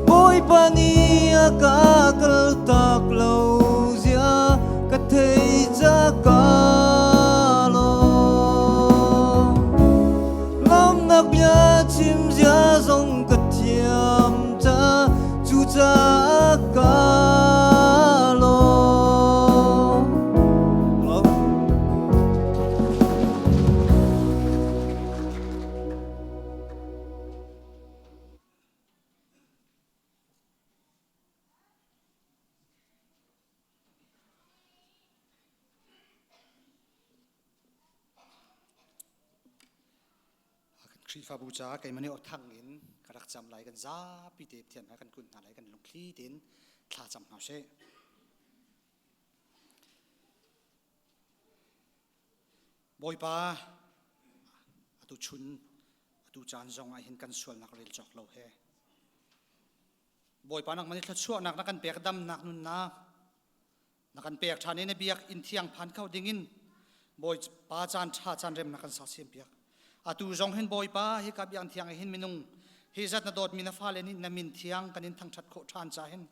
Bawipa nih a ka kaltak lo zia ka thei ca ka lawm. Lawmnak bia chim zia zong ka thiam ca cucaah ka lawm. Khrihfabu caah keimah nih awthang in ka rak cam lai kan zapi te Pathian hmai kan kun hna lai kan lungthli tein thla cam hna usih. Bawipa atu chun. Atu caan zong ah hin kan sualnak rel cawk lo he. Bawipa nangmah nih thluachuahnak na kan pek damnak nunnak na kan pek ṭhan i na biak inn thiang phan kho dingin Bawipa caan ṭha caan rem na kan sersiam piak. Atu zong hin Bawipa hika biakinn thiang hin minung hi zat na dawtmi na fale nih na min thiang kan in thangṭhat khawh ṭhan ca hin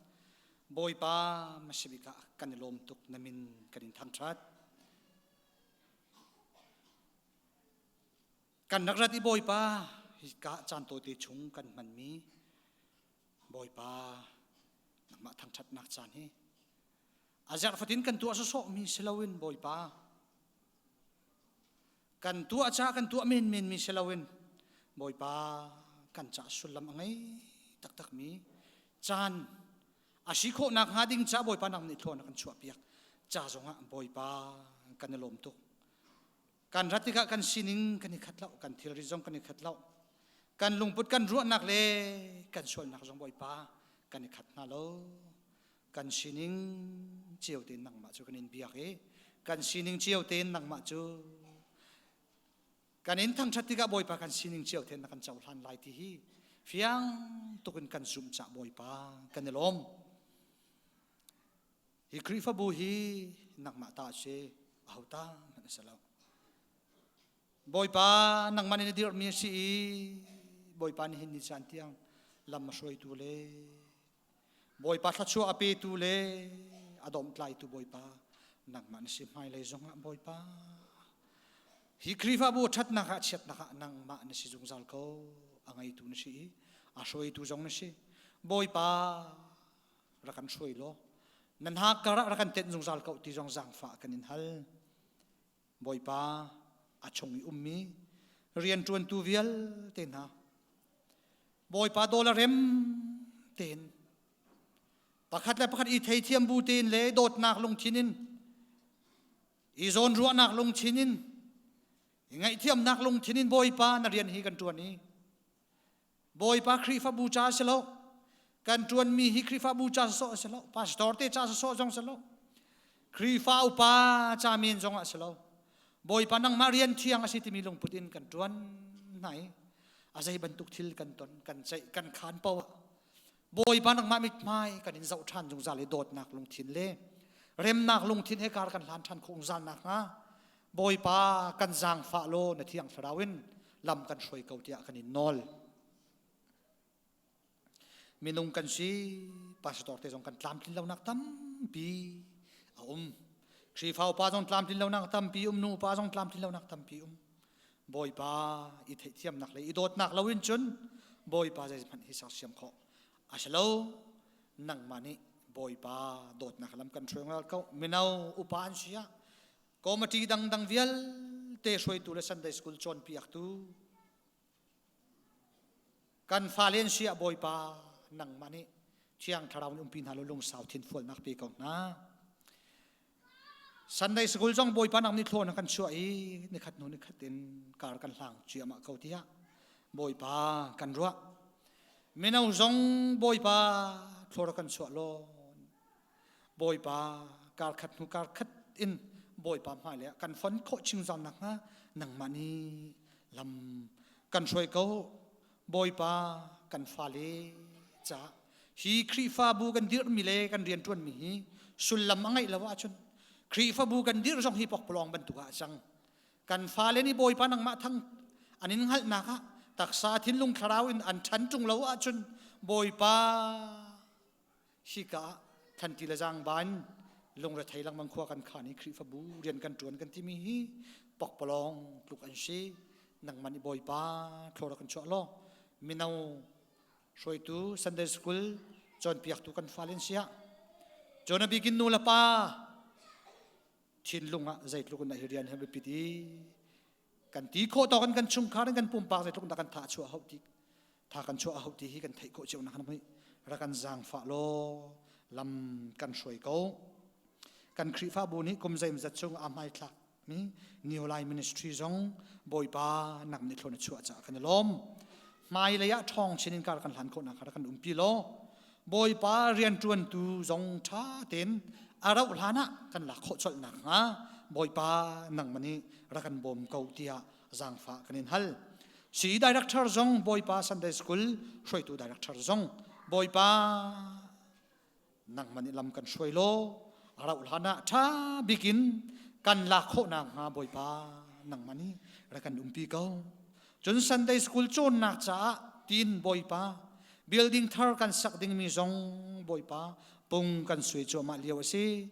Bawipa masibik ah kan i lawm tuk na min kan in thangṭhat. Kan rak rat i Bawipa hika caan tawite chung kan hmanmi Bawipa nangmah thangṭhatnak caan hi a zarh fatin kan tuah sawsawhmi si loin Bawipa kan tuah ca kan tuah menmen mi si loin Bawipa kan ca sullam a ngei taktakmi caan a si khawhnak hnga ding ca Bawipa nang nih thlawn a kan chuahpiak ca zongah Bawipa kan i lawm tuk. Kan rat tikah kan sining kan i khat lo, kan thilri zong kan i khat lo. Kan lungput kan ruahnak le kan sualnak zong Bawipa kan i khat hna lo. Kan sining cio tein nangmah cu kan in biak i kan sining cio tein nangmah cu kan in thangṭhat tikah Bawipa kan sining cio tein na kan cohlan lai ti hi fiang tuk in kan zumh cah Bawipa kan i lawm. Hi Khrihfabu hi nangmah ta a si, aho ta hmanh a si lo. Bawipa nangmah nih na dirhmi a si i Bawipa nih hin ni caan tiang lam a hruaitu le Bawipa thluachuah a petu le a domhtlaitu Bawipa nangmah na si hmailei zongah Bawipa hi Khrihfabu ṭhatnak ah chiatnak ah nangmah na si zungzal ko a ngeitu na si i a hruaitu zong na si Bawipa rak kan hruai law na hna kar ah rak kan tenh zungzal ko ti zong zaangfah kan in hal Bawipa a chung i ummi rianṭuantu vialte hna Bawipa dawl a rem tein pakhat le pakhat i theithiam bu tein le dawtnak lungthin in i zawnruahnak lungthin in i ngaihthiamnak lungthin in Bawipa na rian hi kan ṭuan i Bawipa Khrihfabu ca si lo kan ṭuanmi hi Khrihfabu ca sawsawh a si lo pastor te ca sawsawh zong si lo Khrihfa upa ca men zong ah si lo Bawipa nangmah rian thiang a si timi lungput in kan ṭuan hna i a zei bantuk thil kan ton kan ceih kan khan poah Bawipa nangmah mithmai kan in zoh ṭhan zungzal i dawtnak lungthin le remnak lungthin he kar kan hlan ṭhan khawh zungzal nakhnga Bawipa kan zaangfah law na thiang thlarau in lam kan hruai ko tiah kan in nawl. Minung kan si, pastor te zong kan tlamtlin lonak tampi a um. Khrihfa upa zong tlamtlin lonak tampi um, nu upa zong tlamtlin lonak tampi um. Bawipa i theihthiamnak le i dawtnak loin cun Bawipa zeihmanh hi sersiam khawh a si lo. Nangmah nih Bawipa dawtnak lam kan hruai ngal ko. Mino upa an si ah committee dangdang vialte hruaitu le Sunday school cawnpiaktu kan fale an si ah Bawipa nangmah nih Thiang Thlarau nih umpi hna law lungsau thinfualnak pe ko hna. Sunday school zong Bawipa nang nih thlawn kan chuah i nikhat hnu nikhat in kar kan hlang ciahmah ko tiah Bawipa kan ruah. Mino zong Bawipa thlawr kan chuah law Bawipa karkhat hnu karkhat in Bawipa hmailei ah kan fon khawh chin zau nakhnga nangmah nih lam kan hruai ko. Bawipa kan fale ca hi Khrihfabu kan dirhmi le kan rianṭuanmi hi sullam a ngeih lo ahcun Khrihfabu kan dirh zong hi pokpalawng bantuk ah a cang. Kan fale nih Bawipa nangmah thang an in hngalhnak ah taksa thinlung thlarau in an ṭhan ṭung lo ahcun Bawipa hika ah thlanti le zaangban lungrethei lengmang khua kan khan i Khrihfabu rian kan ṭuan kan timi hi pokpalawng tluk an si. Nangmah nih Bawipa thlawr kan chuah law mino hruaitu Sunday School cawnpiaktu kan fale an si ah cun a bikin nu le pa thinlung ah zeitluk in hi rian hi biapit i kan ti khawh tawk in kan chungkhar in kan pumpak zeitluk in dah kan tha chuah hau ti tha kan chuah hau ti hi kan theih khawh cio nak nih rak kan zaangfah law lam kan hruai ko kan Khrihfabu nih kum zeimzat chung a hmaithlak mi New Life Ministry zong Bawipa nak nih thlawn a chuah caah kan i lawm hmailei ah ṭhawng chin in kar kan hlan khawh nak kan umpi law Bawipa rianṭuantu zong ṭha tein a rauh hlan ah kan lak khawh colh nakhnga Bawipa nangmah nih rak kan bawm ko tiah zaangfah kan in hal. Si director zong Bawipa Sunday School hruaitu director zong Bawipa nangmah nih lam kan hruai law a rauh hlan ah ṭha bikin kan lak khawh nakhnga Bawipa nangmah nih rak kan umpi ko. Cun Sunday School cawnnak caah tiin Bawipa building thar kan sak dingmi zong Bawipa pung kan suai cuahmah lio a si.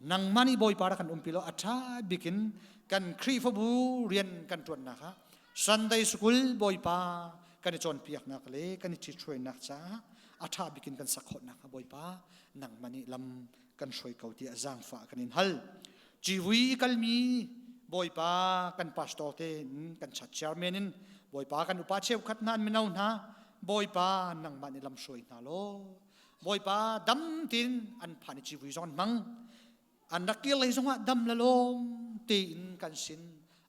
Nangmah nih Bawipa rak kan umpi law a ṭha bikin kan Khrihfabu rian kan ṭuannak ah Sunday School Bawipa kan i cawnpiaknak le kan i ṭhithruainak caah a ṭha bikin kan sak khawh nakhnga Bawipa nangmah nih lam kan hruai ko tiah zaangfah kan in hal. Civui kalmi Bawipa kan pastor te in kan chat chairman in Bawipa kan upa cheukhat hna an mino hna Bawipa nangmah nih lam hruai hna law Bawipa dam tin an phan i civui zong an hmang an rak kir lei zongah dam le lawm tein kan sin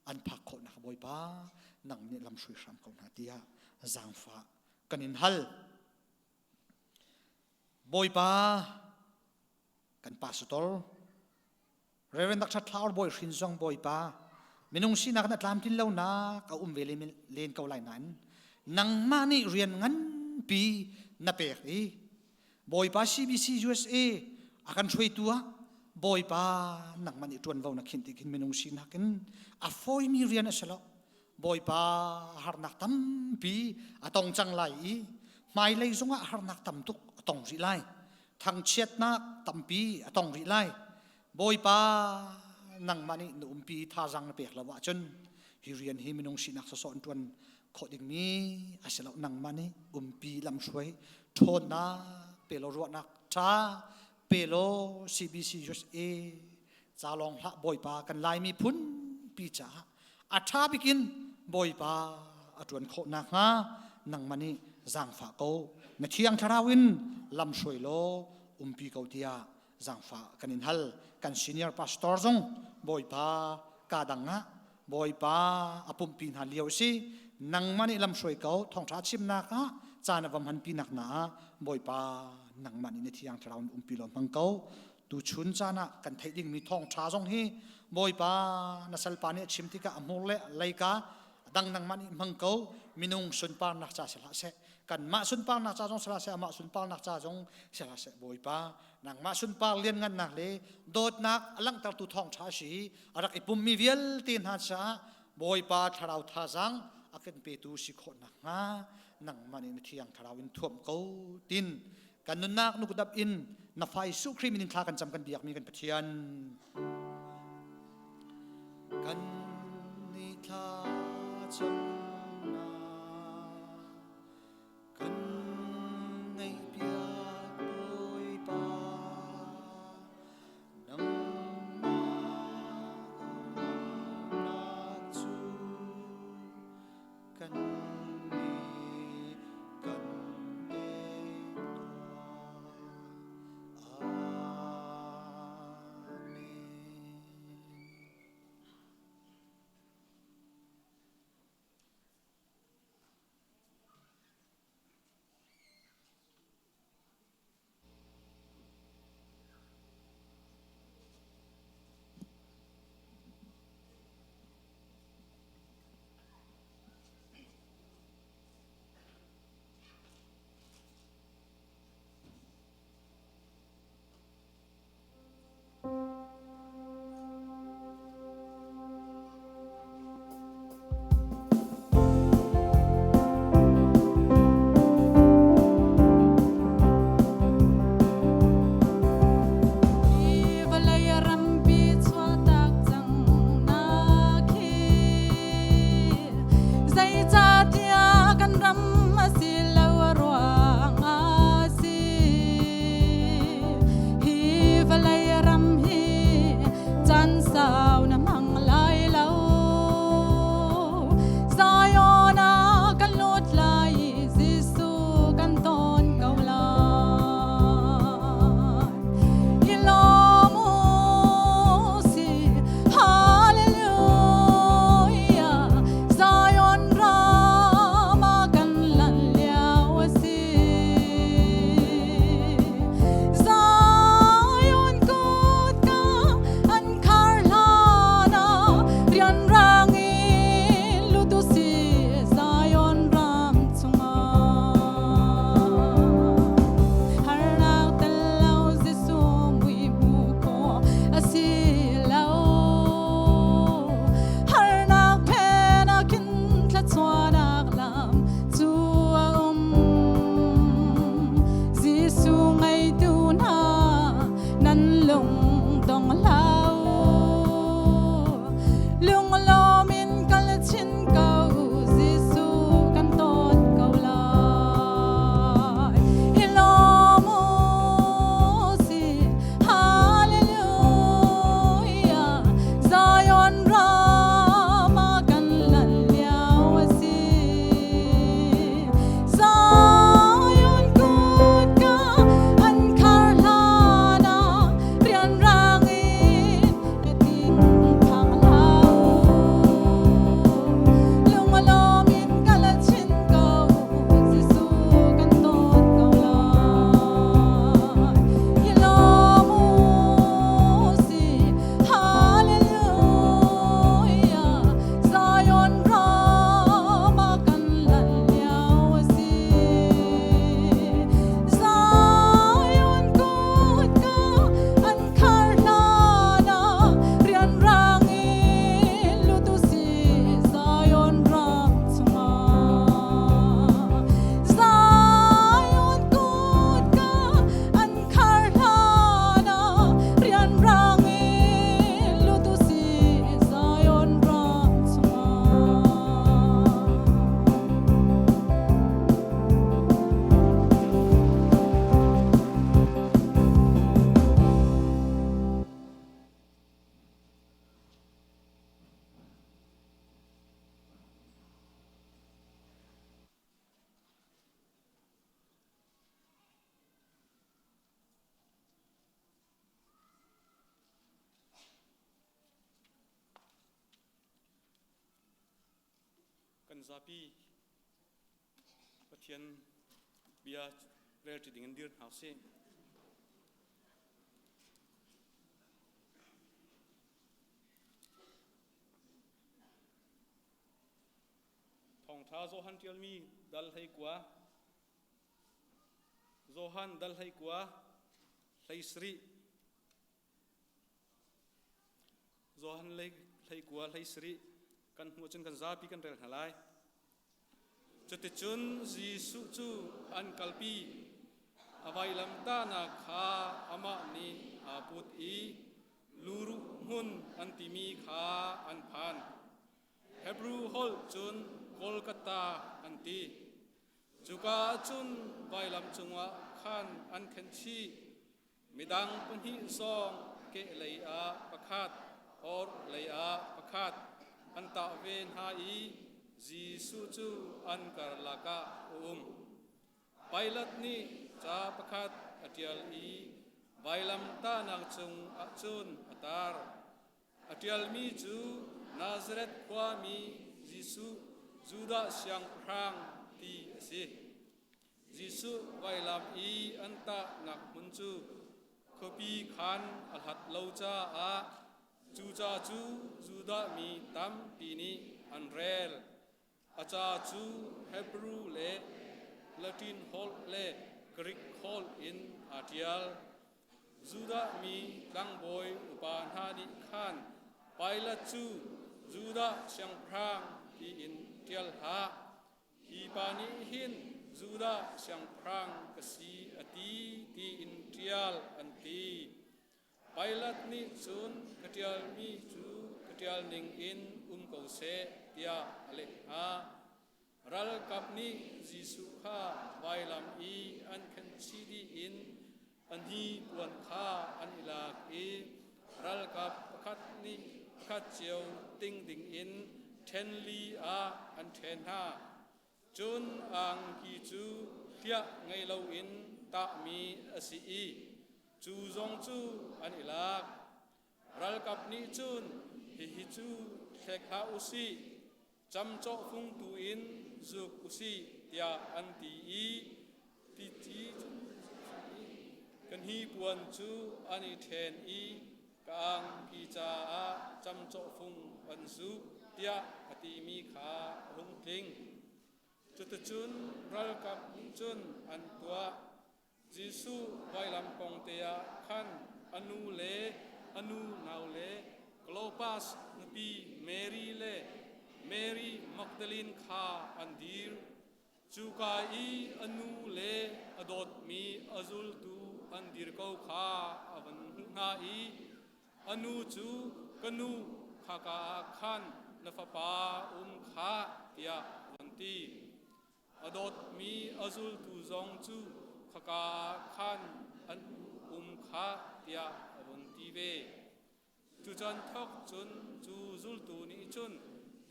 an phak khawh nak Bawipa nang nih lam hrui hram ko hna tiah zaangfah kan in hal. Bawipa kan pastor Reverend Dr. Thlaur Bawi Hrin zong Bawipa minung sinak na tlamtlin lonak a um ve len ko lai nain nangmah nih rian nganpi na pek i Bawipa CBC USA a kan hruaitu ah Bawipa nangmah nih ṭuanvo na khinh ti khin minung sinak in a fawimi rian a si lo. Bawipa harnak tampi a tong cang lai i hmailei zongah harnak tam tuk a tong rih lai. Thangchiatnak tampi a tong rih lai. Bawipa nangmah nih na umpi thazaang na pek lo ahcun hi rian hi minung sinak sawsawh in ṭuan khawh dingmi a si lo. Nangmah nih umpi lamhruai ṭhawnnak pe law, ruahnak ṭha pe law, CBC USA ca lawng hlah, Bawipa kan Laimi phunpi caah a ṭha bikin Bawipa a ṭuan khawh nakhnga nangmah nih zaangfah ko, na Thiang Thlarau in lamhruai law umpi ko tiah zaangfah kan in hal. Kan senior pastor zong Bawipa ka dang ah Bawipa a pumhpi hna lio a si. Nangmah nih lamhruai ko, thawngṭha chimnak ah caan a va hmanpi nak na ah Bawipa nangmah nih na Thiang Thlarau in umpi law hmang ko. Tuchun caan ah kan theih dingmi thawngṭha zong hi Bawipa na salpa nih a chim tikah a hmur le leika dang nangmah nih hmang ko. Minung sunparnak ca si hlah seh, kanmah sunparnak ca zong si hlah seh, amah sunparnak ca zong si hlah seh, Bawipa nangmah sunpar lianngannak le dawtnak a langhtertu thawngṭha a si. A rak i pummi vialte hna caah Bawipa thlarau thazaang a kan petu si khawh nakhnga nangmah nih na Thiang Thlarau in thuam ko tin kan nunnak nukdap in na fa Jesuh Khrih min in thla kan cam, kan biakmi kan Pathian. Kan ni thla camnak kan ngaihpiak Bawipa, nangmah umnak cu kan nih kan pek tuah. Amen. Kan zapi Pathian bia relṭi ding in dir hna usih. Thawngṭha Johan ṭialmi dal 19 Johan dal 19 17 Johan 19 17 kan hmuh cun kan zapi kan rel hna lai. Cuticun Jesuh cu an kalpi. A vailamtahnak kha amah nih aa put i luruh hmun an timi kha an phan. Hebru holh cun Golgotha an ti. Cuka ah cun vailam cungah khan an khenh chih. Midang pahnih zong kehlei ah pakhat, orhlei ah pakhat an tah ve hna i Jesuh cu an karlak ah a um. Pilat nih ca pakhat a ṭial i vailamtahnak cung ah cun a tar. A ṭialmi cu Nazareth khuami Jesuh, Judah siangpahrang ti a si. Jesuh vailam i an tahnak hmun cu khuapi khan a hlat lo caah cu ca cu Judah mi tampi nih an rel. A ca cu Hebru le Latin holh le Grik holh in aa ṭial. Judah mi tlangbawi upa hna nih khan Pilat cu Judah siangpahrang tiin ṭial hlah, Hi pa nih hin Judah siangpahrang ka si a ti tiin ṭial an ti. Pilat nih cun ka ṭialmi cu ka ṭial ningin um ko seh tiah a leh hna. Ralkap nih Jesuh kha vailam i an khenhchih dih in a hnipuan kha an i lak i ralkap pakhat nih pakhat cio ting dingin ṭhen li ah an ṭhen hna. Cun angki cu hliah ngei loin tahmi a si i cu zong cu an i lak. Ralkap nih cun hihi cu thlek hlah u sih, camcawh fung tu in zuk u sih tiah an ti i ti kan hnipuan cu an i ṭhen i ka angki caah camcawh fung an zuk tiah a timi kha a hung tling. Cuticun ralkap nih cun an tuah. Jesuh vailam kong te ah khan a nu le a nu nau le Klopas nupi Mary le Mary Magdalene kha an dir. Cuka i a nu le a dawtmi a zultu an dir ko kha a van hmuh hna i a nu cu ka nu khaka ah khan na fapa um khah tiah a van ti. A dawtmi a zultu zong cu khaka ah khan an um khah tiah a vun ti ve. Cu caan thawk cun cu zultu nih cun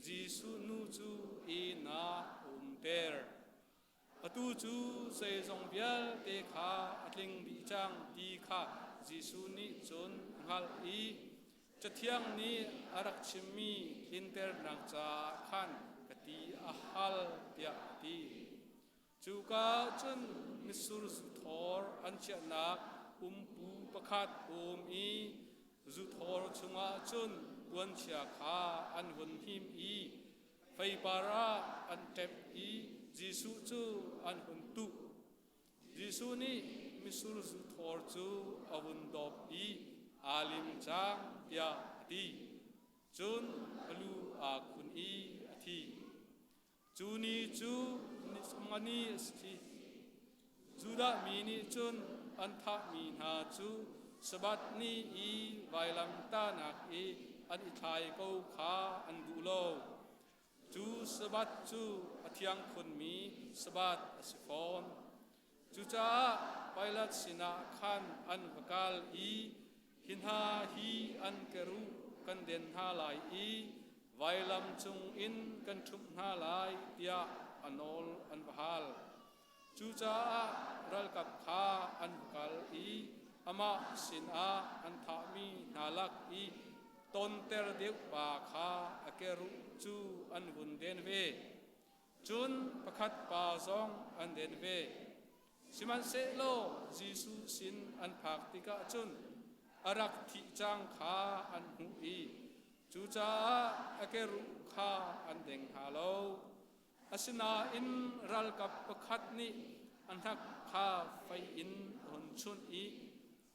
Jesuh nu cu inn ah a umter. Atu cu zeizong vialte kha a tling dih cang ti kha Jesuh nih cun a hngalh i Cathiang nih a rak chimmi tlinternak caah khan ka ti a hal tiah a ti. Cuka cun mitsur zuthawr an chiahnak umpu pakhat um i zuthawr chungah cun puanchia kha an hun hnim i feipar ah an ṭemh i Jesuh cu an hun tuh. Jesuh nih mitsur zuthawr cu a vun dawp i aa lim cang tiah a ti. Cun a lu aa khun i a thi. Cu ni cu ni a si. Judah mi nih cun an thahmi hna cu Sabbath ni i vailamtahnak i an i thlai ko kha an duh lo. Cu Sabbath cu a thiang khunmi Sabbath a si fawn. Cucaah Pilat sinah khan an va kal i hi hna hi an keruh kan den hna lai i vailam cungin kan ṭhumh hna lai tiah a nawl an va hal. Cucaah ralkap kha an va kal i amah sinah an thahmi hna lak i tonter deuh pa kha a keruh cu an vun den ve. Cun pakhat pa zong an den ve. Sihmanhsehlaw Jesuh sin an phak tikah cun a rak thih cang kha an hmuh i cucaah a keruh kha an deng hna lo. Asinain ralkap pakhat nih a hnak kha fei in a hun chunh i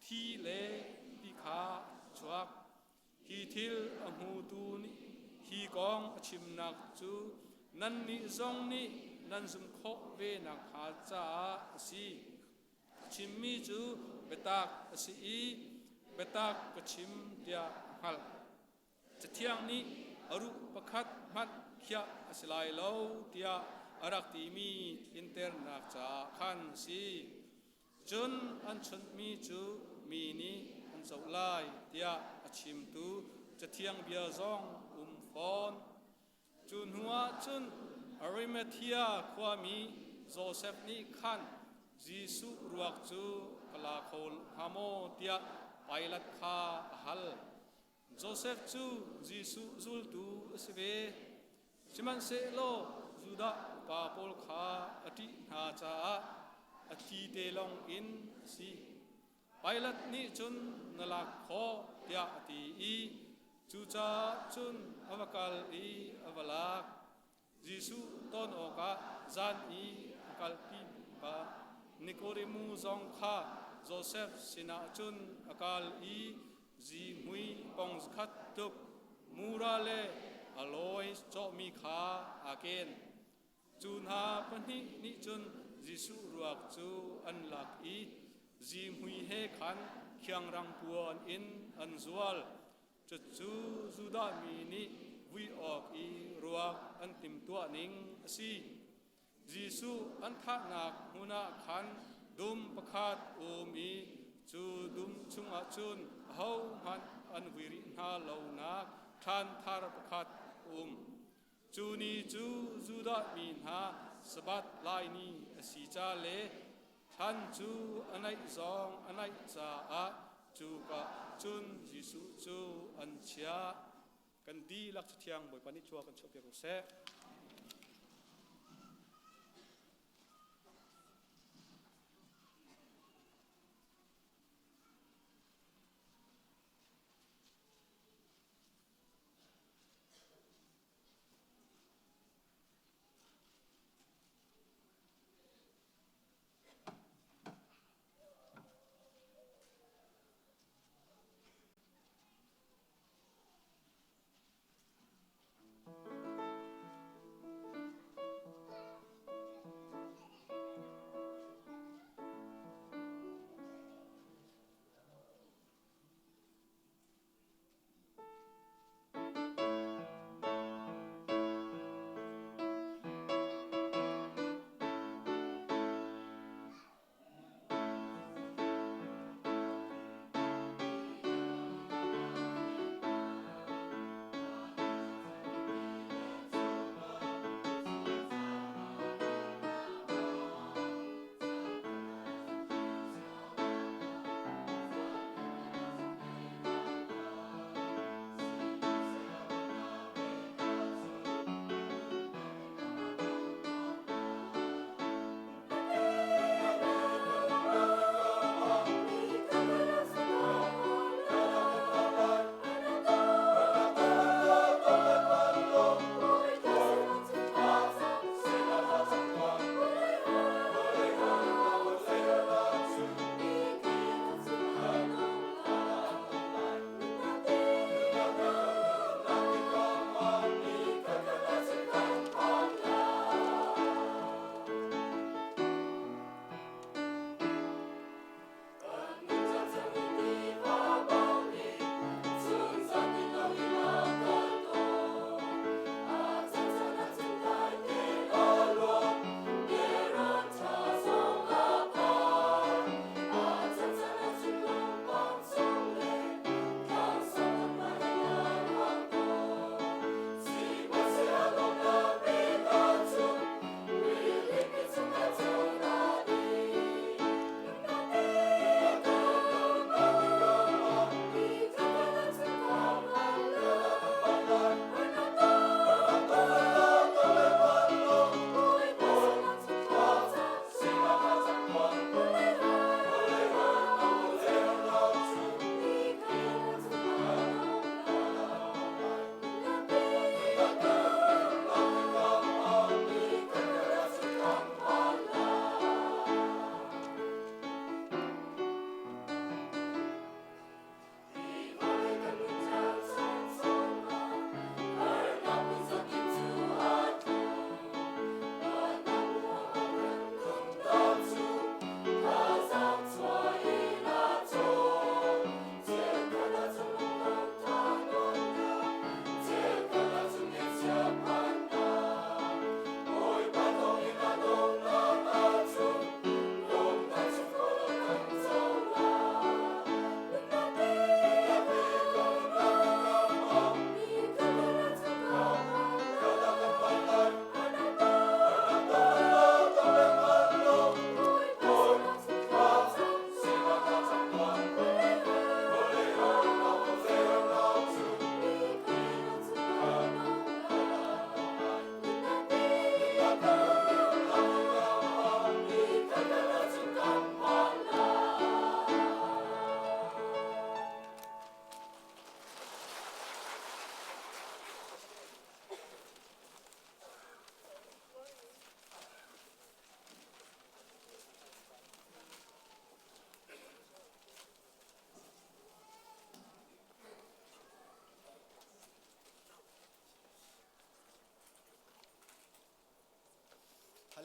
thi le ti kha a chuak. Hi thil a hmutu nih hi kong a chimnak cu nannih zong nih nan zumh khawh ve nakhnga caah a si. A chimmi cu biatak a si i biatak ka chim tiah a hngalh. Cathiang nih a ruh pakhat hmanh khiah a si lai lo tiah a rak timi tlinternak caah khan a si. Cun an chunhmi cu mi nih an zoh lai tiah a chimtu Cathiang bia zong um fawn. Cu hnuah cun Arimathea khuami Josef nih khan Jesuh ruak cu ka la kho hnga maw tiah Pilat kha a hal. Josef cu Jesuh zultu a si ve. Sihmanhsehlaw Judah upa pawl kha a ṭih hna caah a thi te lawng in a si. Pilat nih cun na lak khawh tiah a ti i cucaah cun a va kal i a va lak. Jesuh ton awkah zan i a kalpi pa Nikodemu zong kha Josef sinah cun a kal i zihmui pong khat tuk mura le alawi cawhmi kha aa ken. Cu hna pahnih nih cun Jesuh ruak cu an lak i zihmui he khan khiangrang puan in an zual. Cucu Judah mi nih vui awk i ruak an timhtuah ning a si. Jesuh an thahnak hmun ah khan dum pakhat um i cu dum chungah cun ahohmanh an vui rih hna lonak thlan thar pakhat um. Cu ni cu Judah mi hna Sabbath lai ni a si ca le thlan cu a naih zong a naih caah cuka cun Jesuh cu an chiah. Kan dihlak Cathiang Bawipa nih thua kan chuahpiak ko seh.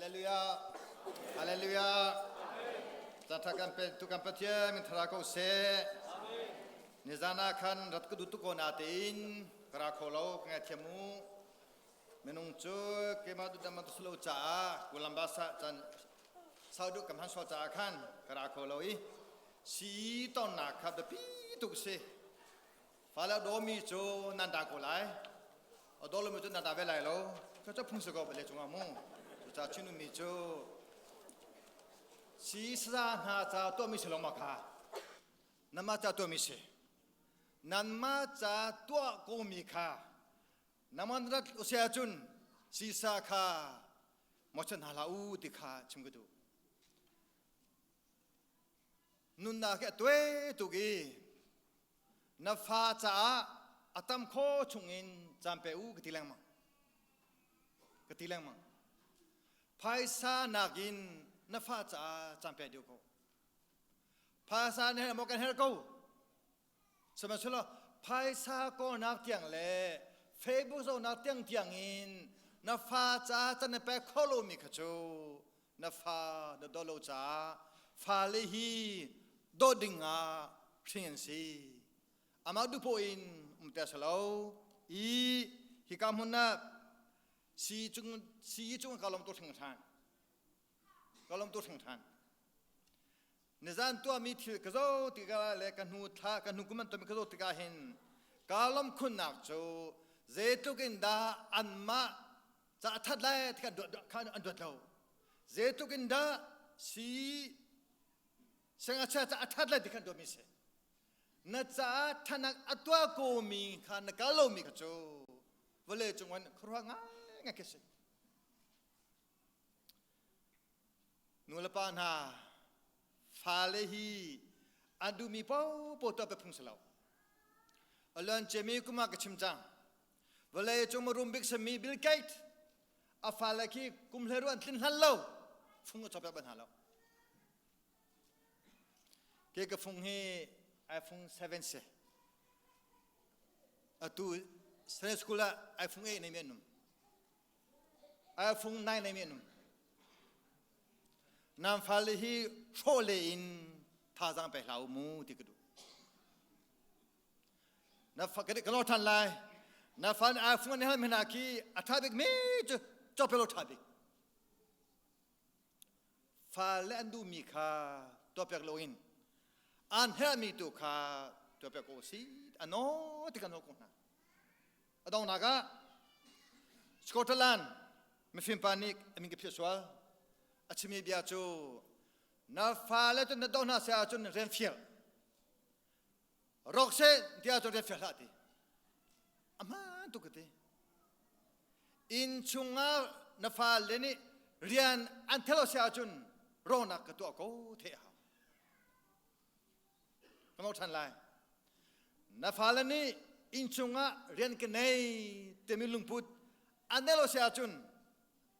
Hallelujah. Hallelujah. Cantha kan pe tu kan Pathian min thara ko seh. Nizan ah khan rat ka duh tuk ko na tein ka ra kho lo ka ngaithiam mu. Minung cu keimah duh dam tu lo caah Columbus ah can sauduh kam han sual caah khan ka ra kho lo i si tonnak kha biapi tuk si. Fale dawmi cu nan da ko lai. A daw lomi cu nan da ve lai lo. Cu cu phung si ko bale cungah mu. Cucaah Chinmi cu si saza hna ca tuahmi si lo ma kha. Nanmah ca tuahmi si. Nanmah ca tuah komi kha nangmah rat usia cun sisa kha mochan hna hlah u ti kha chim ka duh. Nunnak hi a tuai tuk i na fa caah a tam kho chungin caan pe u ka ti lengmang. Ka ti lengmang. Phaisa nakin na fa caah caan pe deuh ko. Phaisa na herh maw kan herh ko. Sihmanhsehlaw phaisa kawlnak tiang le Facebook zohnak tiang tiang in na fa caah can na pek kho lomi kha cu na fa na dawt lo caah fale hi dawt ding ah hring an si. Amah duhpoh in um te a lo i hika hmun ah si cung si cung ka lawm tu hringhran. Ka lawm tu hringhran. Nizan tuahmi thil ka zoh tikah le ka hnu thla ka hnu kum an tuahmi ka zoh tikah hin ka lawm khunnak cu zeitluk in dah anmah ca a that lai ti kha an duat lo. Zeitluk in dah si sengachia ca a that lai ti kha an duatmi si. Na caah thanak a tuah komi kha na kal lomi kha cu vawlei cung an khuaruah ngai ngai khi si. Nulepa hna fale hi an duhmi paohpaoh tuah pe phung si lo. A luan ciami kum ah ka chim cang. Vawlei cung rum bik sami Bill Gates a fale khi kum hlei an tlin hlan lo fung a cawpiak bal hna lo. Ke ka fung hi iPhone 7 si. Atu Sunday school ah iPhone 8 nei mi an um. Fung nai nei mi an um. Nan fale hi hrawh le in thazaang pe hlah u mu ti ka duh. Na fa ka lo than lai. Na fa nih fung an hal mena khi a tha bik mi cu chopelo tha bik. Fale an duhmi kha tuahpiak loin an herhmi tu kha tuahpiak ko si ano ti kan nawl ko hna. A donghnak ah Scotland mifim pa nih a min ka phiah sual. A chimmi bia cu na fale cu na doh hna seh ahcun rian fial. Rawk seh ti ahcun rian fial hlah ti. A hmaan tuk ka ti. Inn chungah na fale nih rian an thelo seh ahcun rawknak ka tuah ko the a hau. Ka mau ṭhan lai. Na fale nih innchung ah rian ka nei timi lungput an nei lo si ahcun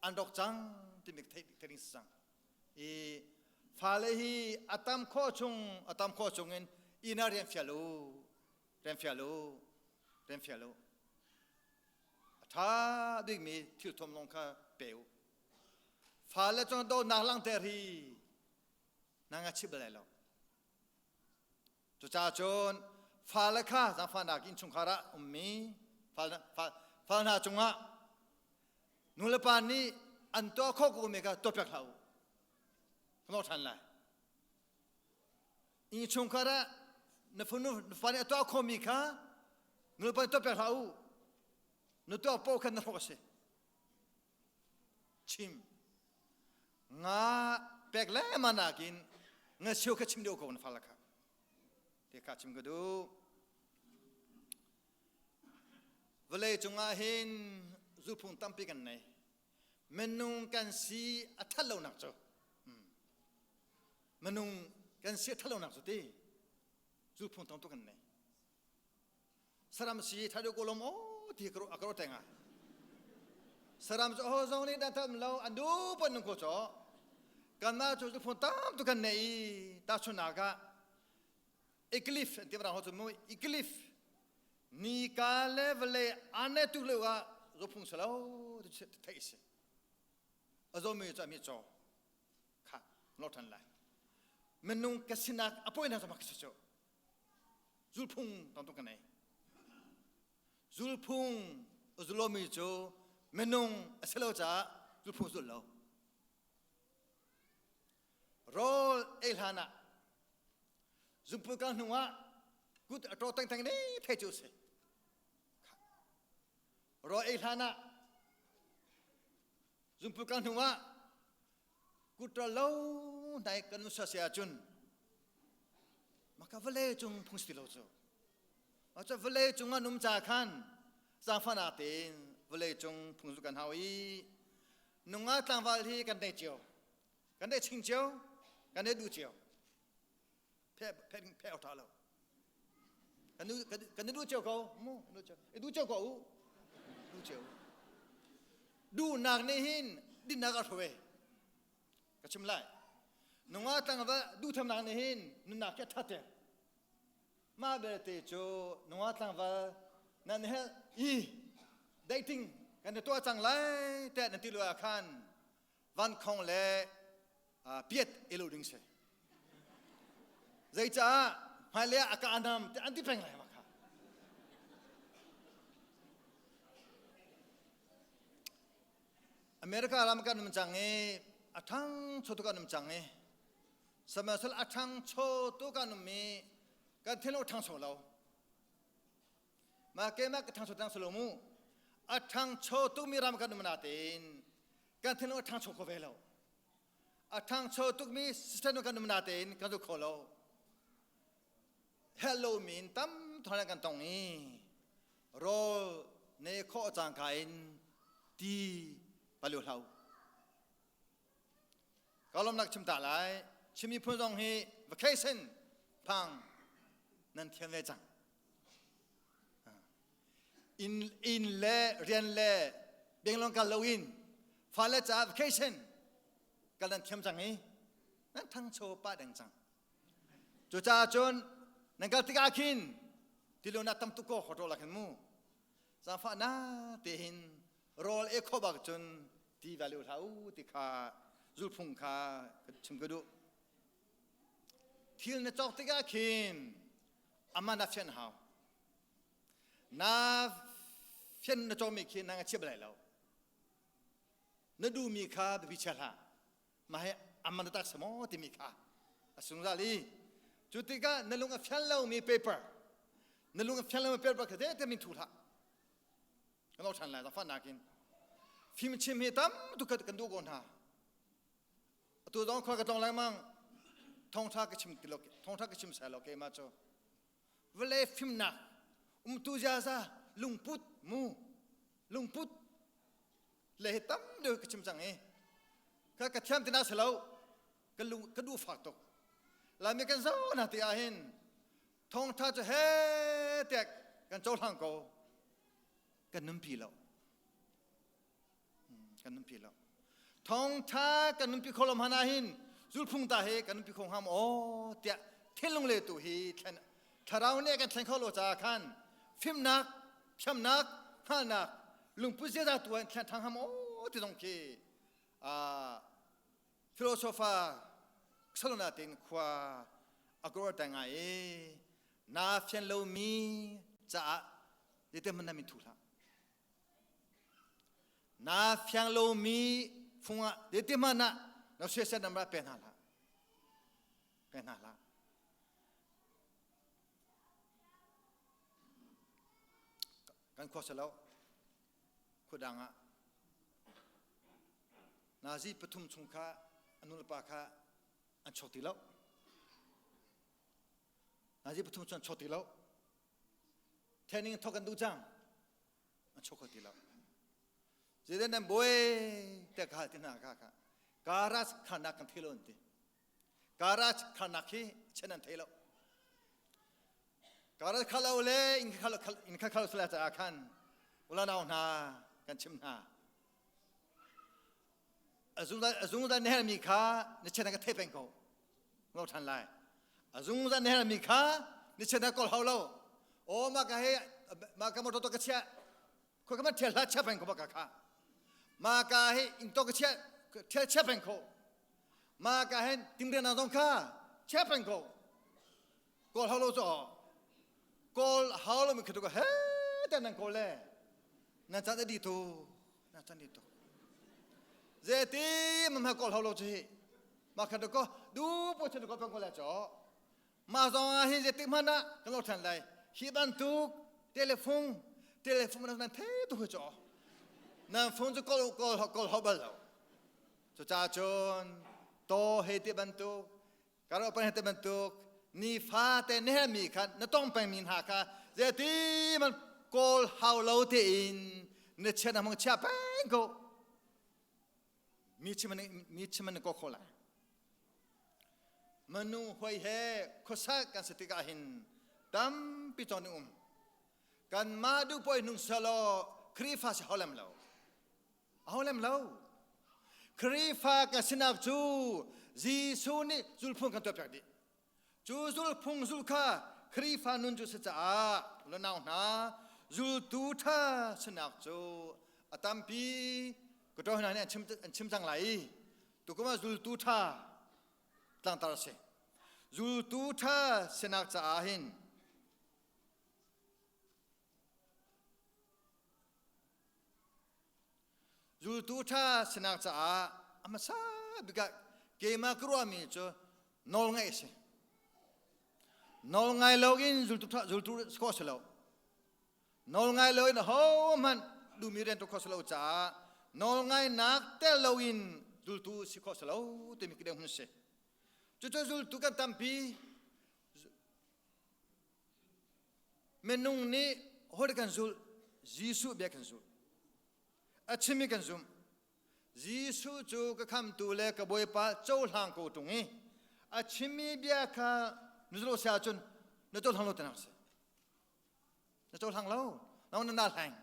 an rawk cang timi theih ding si cang. I fale hi a tam khawh chung a tam khawh chung in inn ah rian fial u, rian fial u, rian fial u. A ṭha bikmi thil thuam lawng kha pe u. Fale cung dawtnak langhter hi na nga chip bal lai lo. Cucaah cun fale kha zaangfahnak innchungkhar ah ummi fal hna cungah nulepa nih an tuah khawh ko mi kha tuahpiak hlah u. Ka nawr ṭhan lai. Innchungkhar ah na fanu na fa nih a tuah khawhmi kha nulepa nih tuahpiak hlah u. Na tuah paoh khan na hrawk a si. Chim. Nga pek le ma nakin nga sio kha chim deuh ko na fal kha. Te kha chim ka duh. Vawlei cungah hin zulphung tampi kan nei. Minung kan si a that lonak cu. Minung kan si a that lonak cu ti. Zulphung tam tuk kan nei. Saram si tha deuh ko lom o ti ka a ka ruat tenga. Saram cu ho zong nih dan tham lo an du pon nung ko cho. Kanmah cu cu phun tam tu kan nei ta chunak ah Eclipse an ti ra ho cu mu Eclipse ni ka le vale ane tu le wa zo phung salo ti thei si. A zawmi cu a mi caw. Kha lo than lai. Minung ka sinak a poinak zong ka si cu. Zulphung tam tuk ka nei. Zulphung a zulomi cu minung a si lo caah zulphung zul lo. Rawl ei hlan ah zungpul kal hnu ah kut a ṭaw tengteng ne thei cu si. Rawl ei hlan ah zungpul kal hnu ah kut ṭawl lo nai kan nu sia ahcun maka vawlei cung phung si lo cu. Aca vawlei cung ah num ca khan zaangfahnak tein vawlei cung phung zu kan hau i nungak tlangval hi kan nei cio kan nei ching cio kan nei duh cio phe phe phe awk ṭha lo kan kan duh cio ko mu duh cio i duh cio ko u duh cio duhnak nih hin dinnak a hruai ka chim lai nungak tlangval duh thamnak nih hin nunnak khi a ṭhat Mah belte cu nungak tlangval nan helh i dating kan i tuah cang lai tiah nan ti lio ah khan vankhong le piat i lo ding si. Zeicah hmailei ah a ka nam ti an ti peng lai ma kha. America ram kan um cang i a ṭhangcho tuk an um cang i Sihmanhsehlaw a ṭhangcho tu kan um i kan thinlung a ṭhangcho lo. Mah keimah ka ṭhangcho ṭhangcho lo mu. A ṭhangcho tukmi ram kan um natein kan thinlung a ṭhangcho kho ve lo. A ṭhangcho tukmi system kan um natein kan zu kho lo. Hello min tam thawng kan tong i rawl ne khawh cangka in ti palu hlau. Ka lawmnak chim ta lai. Chin miphun zong hi vacation phang nan thiam ve cang. Inn, inn le rian le benglong kal loin fale caah vacation kal nan thiam cang i nan thangcho pah deng cang. Cucaah cun nan kal tikah khin tilo na tam tuk ko hoto la khin mu. Zaangfah na te hin rawl e kho bak cun ti value hlah u ti kha zulphung kha ka chim ka duh. Thil na cawk tikah khin aman a fian hau. Na fian na cawkmi khi na nga chip lai lo. Na duhmi kha biapi chia hlah. Mah hi aman tak si maw timi kha a sungzal i cu tikah na lung a fian lomi paper na lung a fian lomi paper kha te min thu hlah. Kan lo ṭhan lai zaangfah nakin fimchim hi tam tuk kan duh ko hna. Atu zong khua ka tlong lengmang thawngṭha ka chim ti lo thawngṭha ka chim sai lo keimah cu vawlei fimnak umtu ziaza lungput mu lungput le hi tam deuh ka chim cang i ka ka thiam ti na si lo ka lung ka duh fak tuk laimi kan zo na ti ah hin thawngṭha cu he tiah kan cohlang ko kan nunpi lo kan nunpi lo thawngṭha kan nunpi kho lo hmanh ah hin zulphung ta hi kan nunpi kho hnga maw tiah thinlung le tu hi thlen thlarau nih kan thlen kho lo caah khan fimnak thiamnak hngalhnak lungput ziaza tu in thlen ṭhang hnga maw ti zong khi philosopher salona tin khua a kor ta ngai i na fian lomi caah zeite hmanh na min thu hlah na fiang lomi fungah zeite hmanh ah na suaisen namra pe hna hlah pe hna hlah kan khua salo khua ah nazi pathum chung kha a nulepa kha an chok ti lo nazi pathum cu an chok ti lo training thok kan duh cang an chok kho ti lo zeidan nan buai te ka hal ti hna kha kha garage khanak kan thei lo an ti garage khanak hi chen an thei lo garage kha lo le inn kha inn kha khalo sala caah khan ulanau hna kan chim hna a zungzal na herhmi kha na chiat ka thei peng ko ngau ṭhan lai a zungzal na herhmi kha na chiat kawl hau lo o ma ka he ma ka motor to ka chia khoi ka man thial hla chia peng ko ma ka kha ma ka he in to ka chia Thial chia peng ko. Ma ka hen timrian na zong kha chia peng ko. Kawl hau lo cu kawl hau lo mi khi tu ka he te nan kawl le nan chan a di tu nan chan di tu ze ti mam ha kawl hau lo chu hi ma kha tu ko du po chen ko peng ko le cho ma zong ah hin ze ti hman ah kan lo than lai hi bantuk telephone telephone nan nan the tu cho nan phone chu kawl kawl kawl hau bal lo cu cha chun to he ti bantuk Karo pan te bantuk nifa te ne mi kha na tong peng mi hna kha zeiti man kawl hau lo te in na chia na mang chia peng ko mi chim mi chim an ko kho lai manu hoi he khosa kan se tikah hin tampi chon um kan ma du poi nung salo khrifa si holem lo Aho lem lo. Khrihfa kan sinak cu Jesuh nih zulphung kan tuahpiak dih. Cu zulphung zul kha Khrihfa nun cu si caah lunau hna zultu ṭha sinak cu a tampi ka ṭo hna nih an chim, an chim cang lai i tukum ah zultu ṭha tlangtar a si. Zultu ṭha sinak caah hin Zultu ṭha sinak caah a hmasa bik ah keimah ka ruahmi cu nawl ngaih a si. Nawl ngai loin zultu ṭha zultu si khawh si lo. Nawl ngai loin ahohmanh duhmi rian tuah khawh si lo caah nawl ngainak tel loin zultu si khawh si lo timi ka deuh hun si. Cucu zultu kan tampi Minung nih hawi kan zulh, Jesuh bia kan zulh. A chimmi kan zumh. Jesuh cu ka khamtu le ka Bawipa cohlang ko ṭung i a chimmi bia kha na zulh si ahcun na cohlang lo tinak si. Na cohlang lo. Nang na na hleng.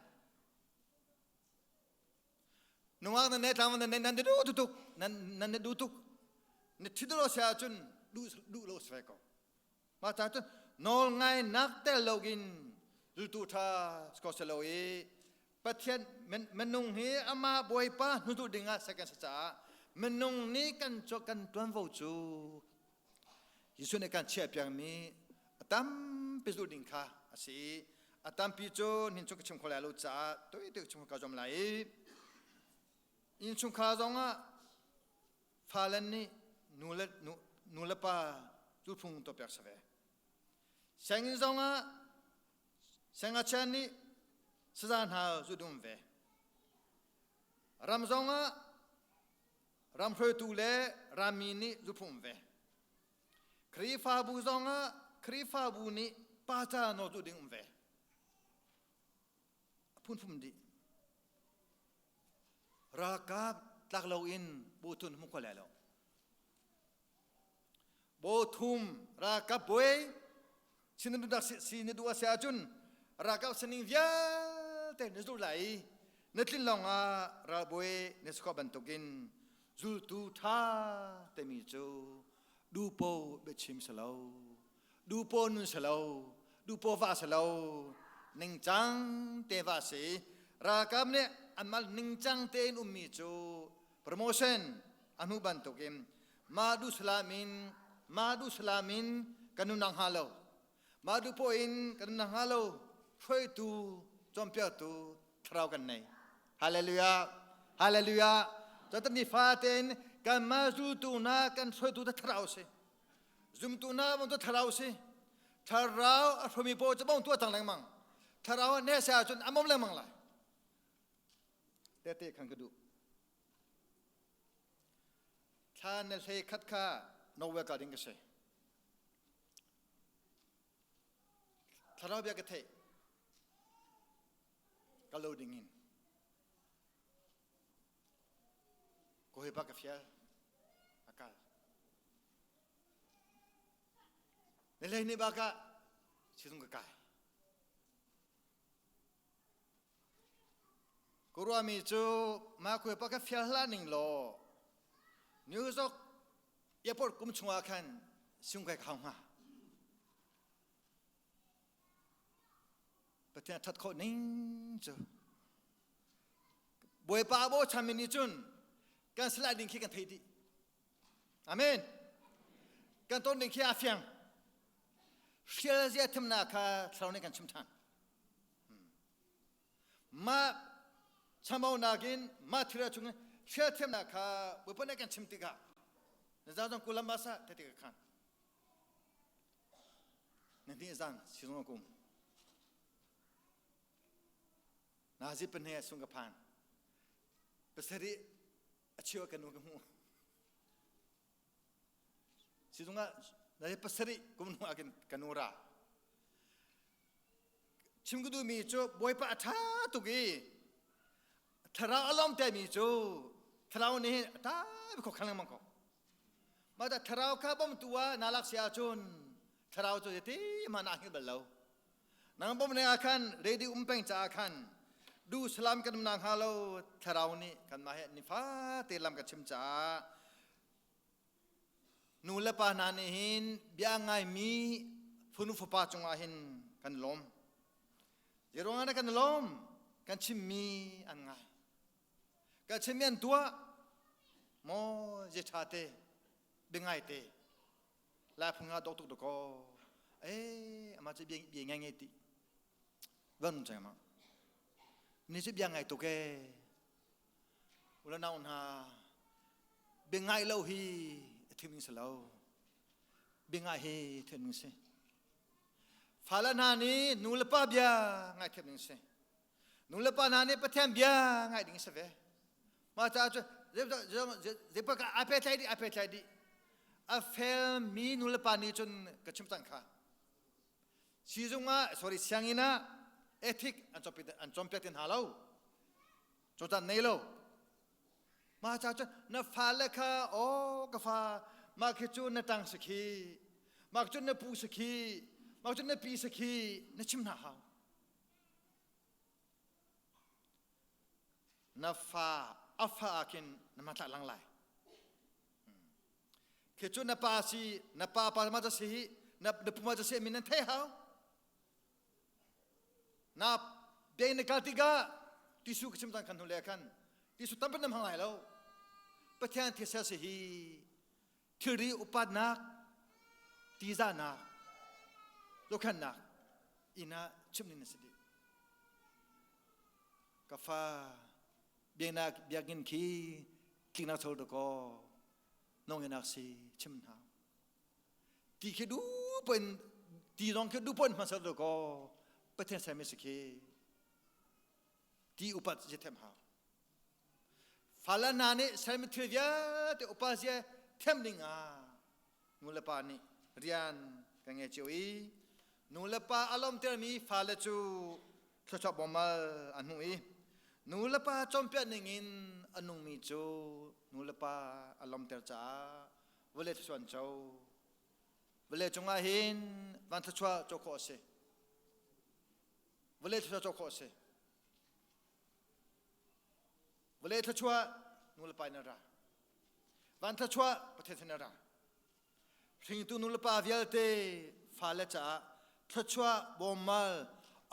Nungak nan ne tlang nan nan duh tuk nan nan duh tuk. Na thi lo si ahcun duh duh lo si ve ko. Mah ca cun nawlngainak tel loin zultu ṭha si ko silo i Pathian minung hi amah Bawipa hnuzulh dingah ser kan si caah minung nih kan kan ṭuanvo cu Jesuh nih kan chiahpiakmi a tampi zulh ding kha a si i a tampi cu nin cu ka chim kho lai lo caah tuite ka chim ka zuam lai i innchungkhar zongah Fale nih nu le nu le pa zulphung tuahpiak si ve. Sianginn zongah siangngakchia nih saza hna zu dum ve. Ram zongah ram hruaitu le rammi nih zulphung um ve. Khrihfabu zongah Khrihfabu nih pa ca nawl duh ding um ve. A phunphum dih. Ralkap tlak loin bawthun hmu kho lai lo. Bawthum ralkap bawi sin na si na duh a si ahcun ralkap sining vialte na zulh lai i na tlin lawngah ralbawi na si khawh bantukin zultu ṭha timi cu dupo biachim si lo dupo nun si lo dupo va si lo ningcang te va si ralkap nih anmah ningcang tein ummi cu promotion a hnu bantukin mah duh salam in mah duh salam in kan nunang hnga lo mah duh poh in kan nunang hnga lo hruaitu cawnpiaktu thlarau kan nei hallelujah hallelujah cun nifa tein kanmah zultu hna kan hruaitu thlarau si Zumtu na bang tu thlarau si. Thlarau a hruaimi paoh cu bang tu a cang lengmang. Thlarau ne se ahcun a mom lengmang lai. Tete khan ka duh. Thla na hlei khat kha Norway ka ding ka si. Thlarau bia ka theih. Ka lo ding in. Ko hi pa ka fial. A kal. Na lei nih bak ah sizung ka kai. Ka ruahmi cu mah khuai pa ka fial hlah ning law New York airport kum chungah khan sung kai ka hau hnga. Pathian that khawh ning cu Bawipa bochanmi nih cun. Kan salai ding khi kan thei dih. Amen. Kan ton ding khi a fiang. Hrial zia thimnak kha thlarau nih kan chim ṭhan. Mah chamaunak in mah thil chung in hrial thiamnak kha Bawipa nih kan chim tikah na zang zong kulam basa te tikah khan na hnih zang sizung kum nazi pahnih sung ka phan pasarih a cheu ka nu ka hmu sizung ah nazi pasarih kum hnu ah ka nu ra Chim ka duhmi cu Bawipa a ṭha tuk i thlarau a lawm mi cu thlarau nih hin a ṭha kho khan lengmang ko. Mah dah thlarau kha bawmtu ah naa lak si ahcun thlarau cu zeiti hmanh naa hngilh bal lo. Nang bawm ning ah khan ready um peng caah khan du salam kan um nakhnga lo thlarau nih kanmah he nifate lam kan chim caah Nu le pa hna nih hin bia ngaimi fanu fapa cungah hin kan lawm. Zeiruangah dah kan lawm? Kan chimmi an ngai. Kan chimmi an tuah. Maw ze ṭha te, biangai te. Lai phung ah dawk tuk dakaw. Eh, amah cu bia bia ngai ngai ti. Van chang ma. Ni cu bia ngai tuk ee. Ulanau hna, biangai lo hi a thim ding si lo. Biangai hi thim ding si. Fale hna nih nu le pa bia ngai thiam ding si. Nu le pa hna nih Pathian bia ngai ding si ve. Mah caah cu zeipa ka ai pehtlai dih ai pehtlai dih. A felmi nu le pa nih cun ka chim cang kha. Sizung ah sorry sianginn ah ethic an cawnpiak an cawnpiak ti hna lo. Cutan nei lo. Mah ca cun na fale kha aw ka fa mah khi cu na ṭang si khi mah cu na pu si khi mah cu na pi si khi na chim hna hau. Na fa a fa ah khin na matla lang lai. Khi cu na pa si na pa pa ma ca si hi na na pu ma ca si min nan thei hau. Na biakinn na kal tikah tisu ka chim cang khan hnu le khan tisu tampi na hmang lai lo. Pathian thil si hi thilri upatnak tizahnak zohkhenhnak inn ah chim ning na si dih. Ka fa biaknak biakinn khi tliknak chol dakaw nonginak si chim hna. Ti khi du pon ti zong khi du pon hmasa do ko Pathian sermi si khi ti upat si them hau fala hna nih sermi thil vialte upa sia them ding ah nu le pa nih rian kan ngei cio i nu le pa a lawmtermi fale cu thluachuah bawmal an hmu i nu le pa cawnpiak ning in a nungmi cu nu le pa a lawmter caah vawlei thluachuah an co. Vawlei cungah hin van thluachuah co khawh a si. Vawlei thluachuah co khawh a si. Vawlei thluachuah nu le pa in a ra. Van thluachuah Pathian sin a ra. Hringtu nu le pa vialte fale caah thluachuah bawmmal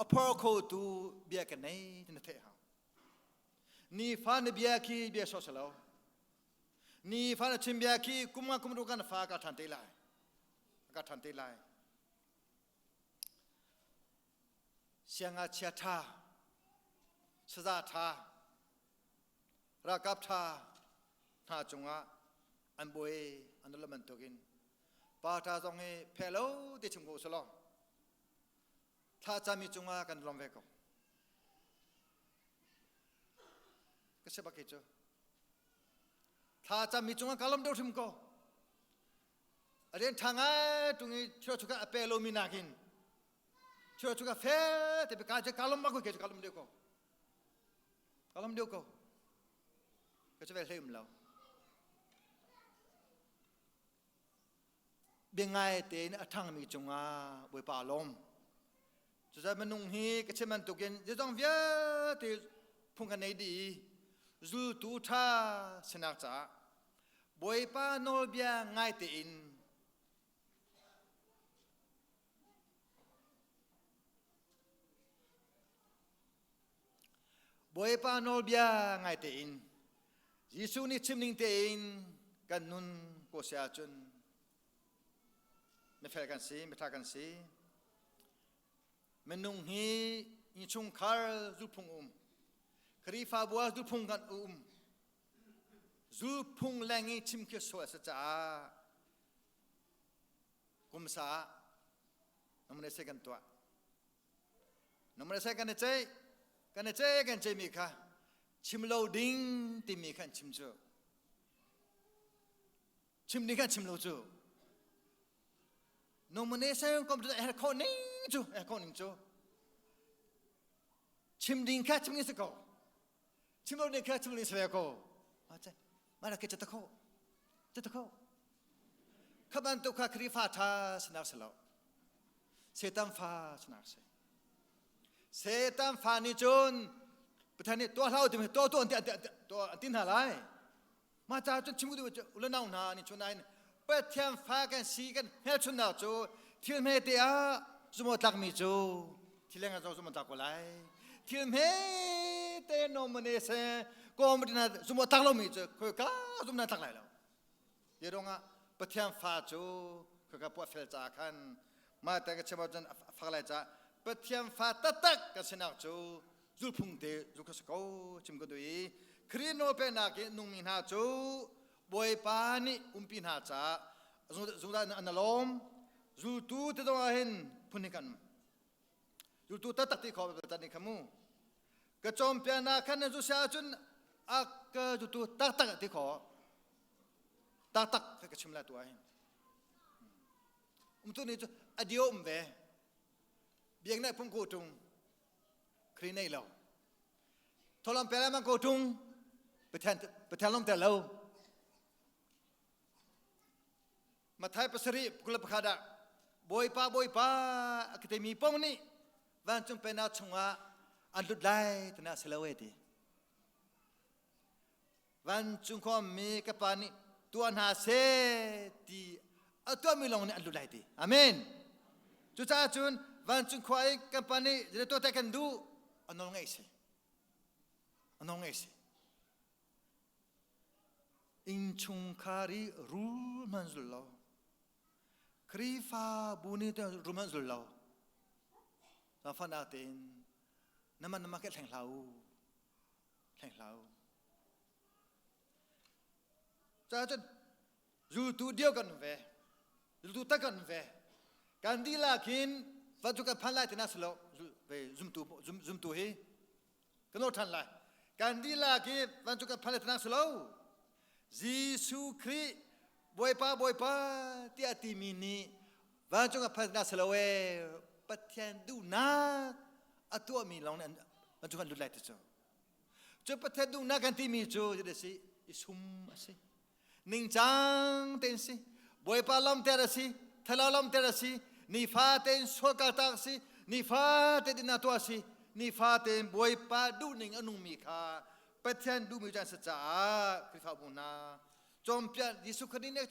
a phor khotu bia ka nei ti na theih hau. Nifa na bia khi bia sawh si lo. Ni fa na chim bia khi kum nga kum ru kan fa ka ṭhan te lai. Ka ṭhan te lai. Sianga chia ṭha, saza ṭha, ralkap ṭha hna cungah an buai an ula bantukin pa ṭha zong hi phe lo ti chim ko usalaw thla cami cungah kan lawm ve ko. Ka si bak hi cu. Thla cammi cungah ka lawm deuh hrim ko. A rian ṭha ngai ṭung i thil chuka a pe lomi nakin thil chuka fel te ka ka lawm bak ko ke ka lawm deuh ko. Ka lawm deuh ko. Ka chu ve hlei um lo. Biangai tein a ṭhangmi cungah Bawipa a lawm. Cucaah minung hi ka chim bantukin zeizong vialte phung kan nei dih i zultu ṭha sinak caah Bawipa nawlbia ngai tein Bawipa nawlbia ngai tein. Jesuh nih chim ning tein kan nun ko si ahcun mifel kan si, mitha kan si. Minung hi innchungkhar zulphung um. Khrihfabu ah zulphung kan um. Zulphung leng i chim khi sual a si caah kum sa ah nomination kan tuah. Nomination kan i ceih, kan i ceih kan ceihmi kha chim lo ding timi kha an chim cu. Chim ding kha an chim lo cu. Nomination computer her khawh ning cu, her khawh ning cu. Chim ding kha chim ding si ko. Chim lo ding kha chim ding si ve ko. Ma ce, ma ra ke cha ta kho. Cha ta kho. Kha bantuk kha Khrihfa tha sinak si lo. Satan fa sinak si. Satan fa nih cun Pathian nih tuah hlah u timi tuah tuah an ti tuah an ti hna lai. Mah ca cun chim u u le nau hna nih cun nain Pathian fa kan si kan hmelchunnak cu thil hme te ah zumaw tlakmi cu thil leng ah zumaw tlak ko lai. Thil hme te nomane se komri na zumaw tlak lomi cu khoi ka zum na tlak lai lo. Hi ruangah Pathian fa cu khaka puah fel caah khan mah te ka chim ahcun a fak lai caah Pathian fa taktak kan sinak cu zulphung te zu kha si ko chim ka duh i Khrih nawlpeknak i nungmi hna cu Bawipa nih umpi hna caah zungzal in an lawm zultu te zong ah hin phun hi kan zultu taktak ti kho ta ni kha mu ka cawnpiaknak khan nan zu sia ahcun a ka zultu taktak ti kho taktak ka chim lai tu ah hin umtu ni cu a dio um ve biaknak phung ko tung Khrih nei lo tholam pe lai man ko tung Pathian Pathian lom ter lo Mathai pasarih 21 ah Bawipa Bawipa a ka timi pong nih vancung pennak chungah an lut lai tina si lo e ti. Vancung khuami ka pa nih tuah hna seh ti a tuahmi lawng nih an lut lai ti. Amen. Cucaah cun vancung khua i kan pa nih zei tuah kan duh a nawl ngaih si. A nawl ngaih si. Innchungkhar i rul hmanh zul lo. Khrihfabu nih rul hmanh zul lo. Zaangfahnak tein na man na mah ke thleng hlah u. Thleng hlah u. Caah cun zultu dio kan ve. Zultu tak kan ve. Kan dihlak hin va cu kan phan lai ti na si lo. Zumtu zumtu hi Kan lawr ṭhan lai. Kan dihlak hi vancung kan phan le tenang si lo. Jesuh Khrih Bawipa Bawipa tiah timi nih vancung a phan na si lo ee. Pathian duhnak a tuahmi lawng nih vancung an lut lai ti cu. Cu Pathian duhnak kan timi cu zeidah si i sum a si. Ningcang tein si. Bawipa lawmter a si. Thalo lawmter a si. Nifa tein sual kaltak a si. Nifa tein dinnak tuah a si. Nifa tein Bawipa duhning a nungmi kha Pathian duhmi cu an si caah Khrihfabu hna cawnpiak Jesuh Khrih nih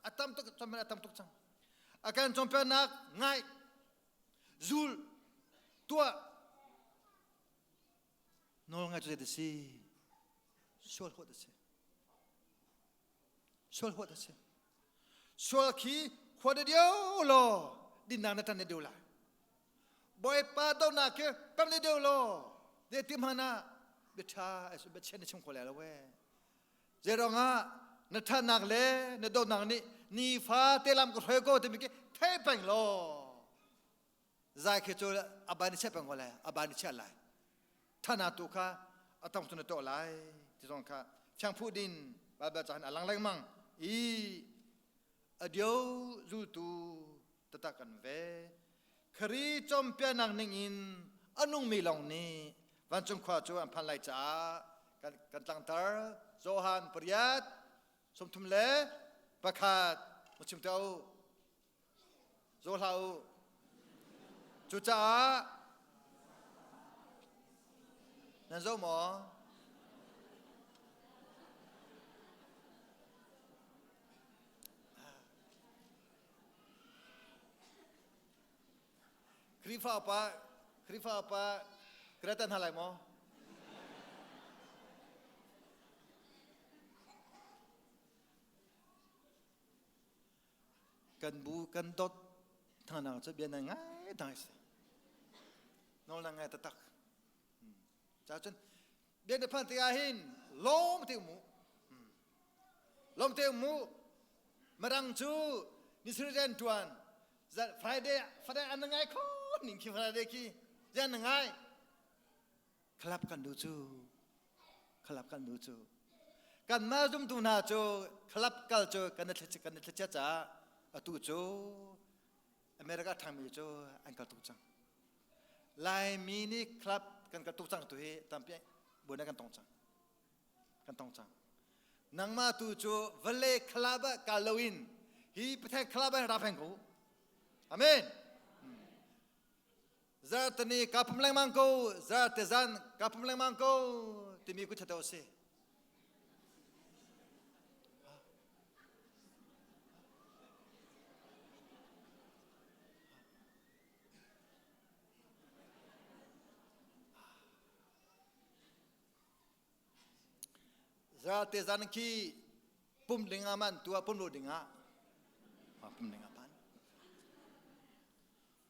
a tam tuk cawnpiak a tam tuk cang. A kan cawnpiaknak ngaih zul tuah nawl ngai cu zei ti si sual huat a si sual huat a si sual khi khua de dio law dinnak na tan de deu lai bawipa donak khi pem de deu law de tim hana bia tha bia chian na chim kho lai lo we zeirong ah na thatnak le na dawtnak nih nifa te lam ka hruai ko timi khi thei peng law Zai khi cu a ban i chiah peng ko lai, a ban i chiah lai. Thana tu kha a tong cu na tuah lai ti zong kha fiang phu din Baibal ca hin a lang lengmang i a dio zultu taktak kan ve. Khari cawmpiaknak ning in a nungmi lawng nih vancung khua cu an phan lai caah kan, kan tlangtar Johan pariat 31 mu chim te u. Zaw hlah u. Cucaah nan zoh maw? Khrihfa upa Khrihfa upa ka ra hna lai maw? Kan bu kan dot thana cu bia na ngai dai si. Nawl na ngai taktak. Ca cun bia na phan tikah hin lawm te mu. Lawm te mu. Mirang cu nisri rian tuan Friday Friday an ngai kho ning khi Friday khi rian na ngai. Club kan du cu club kan du cu kanmah zumtu hna cu club kal cu kan i kan i thlachiat caah atu cu America ṭhangmi cu an kal tuk cang. Laimi nih club kan kal tuk cang tu hi tampi buainak kan tong cang. Kan tong cang. Nangmah tu cu vale club ah kal loin hi Pathian club ah ra peng ko. Amen. Zartani ka pum lengmang ko, zarte zan ka pum lengmang ko timi ku thato si. Zarte zan khi pum dingah man tua pum lo dingah pum dingah pan.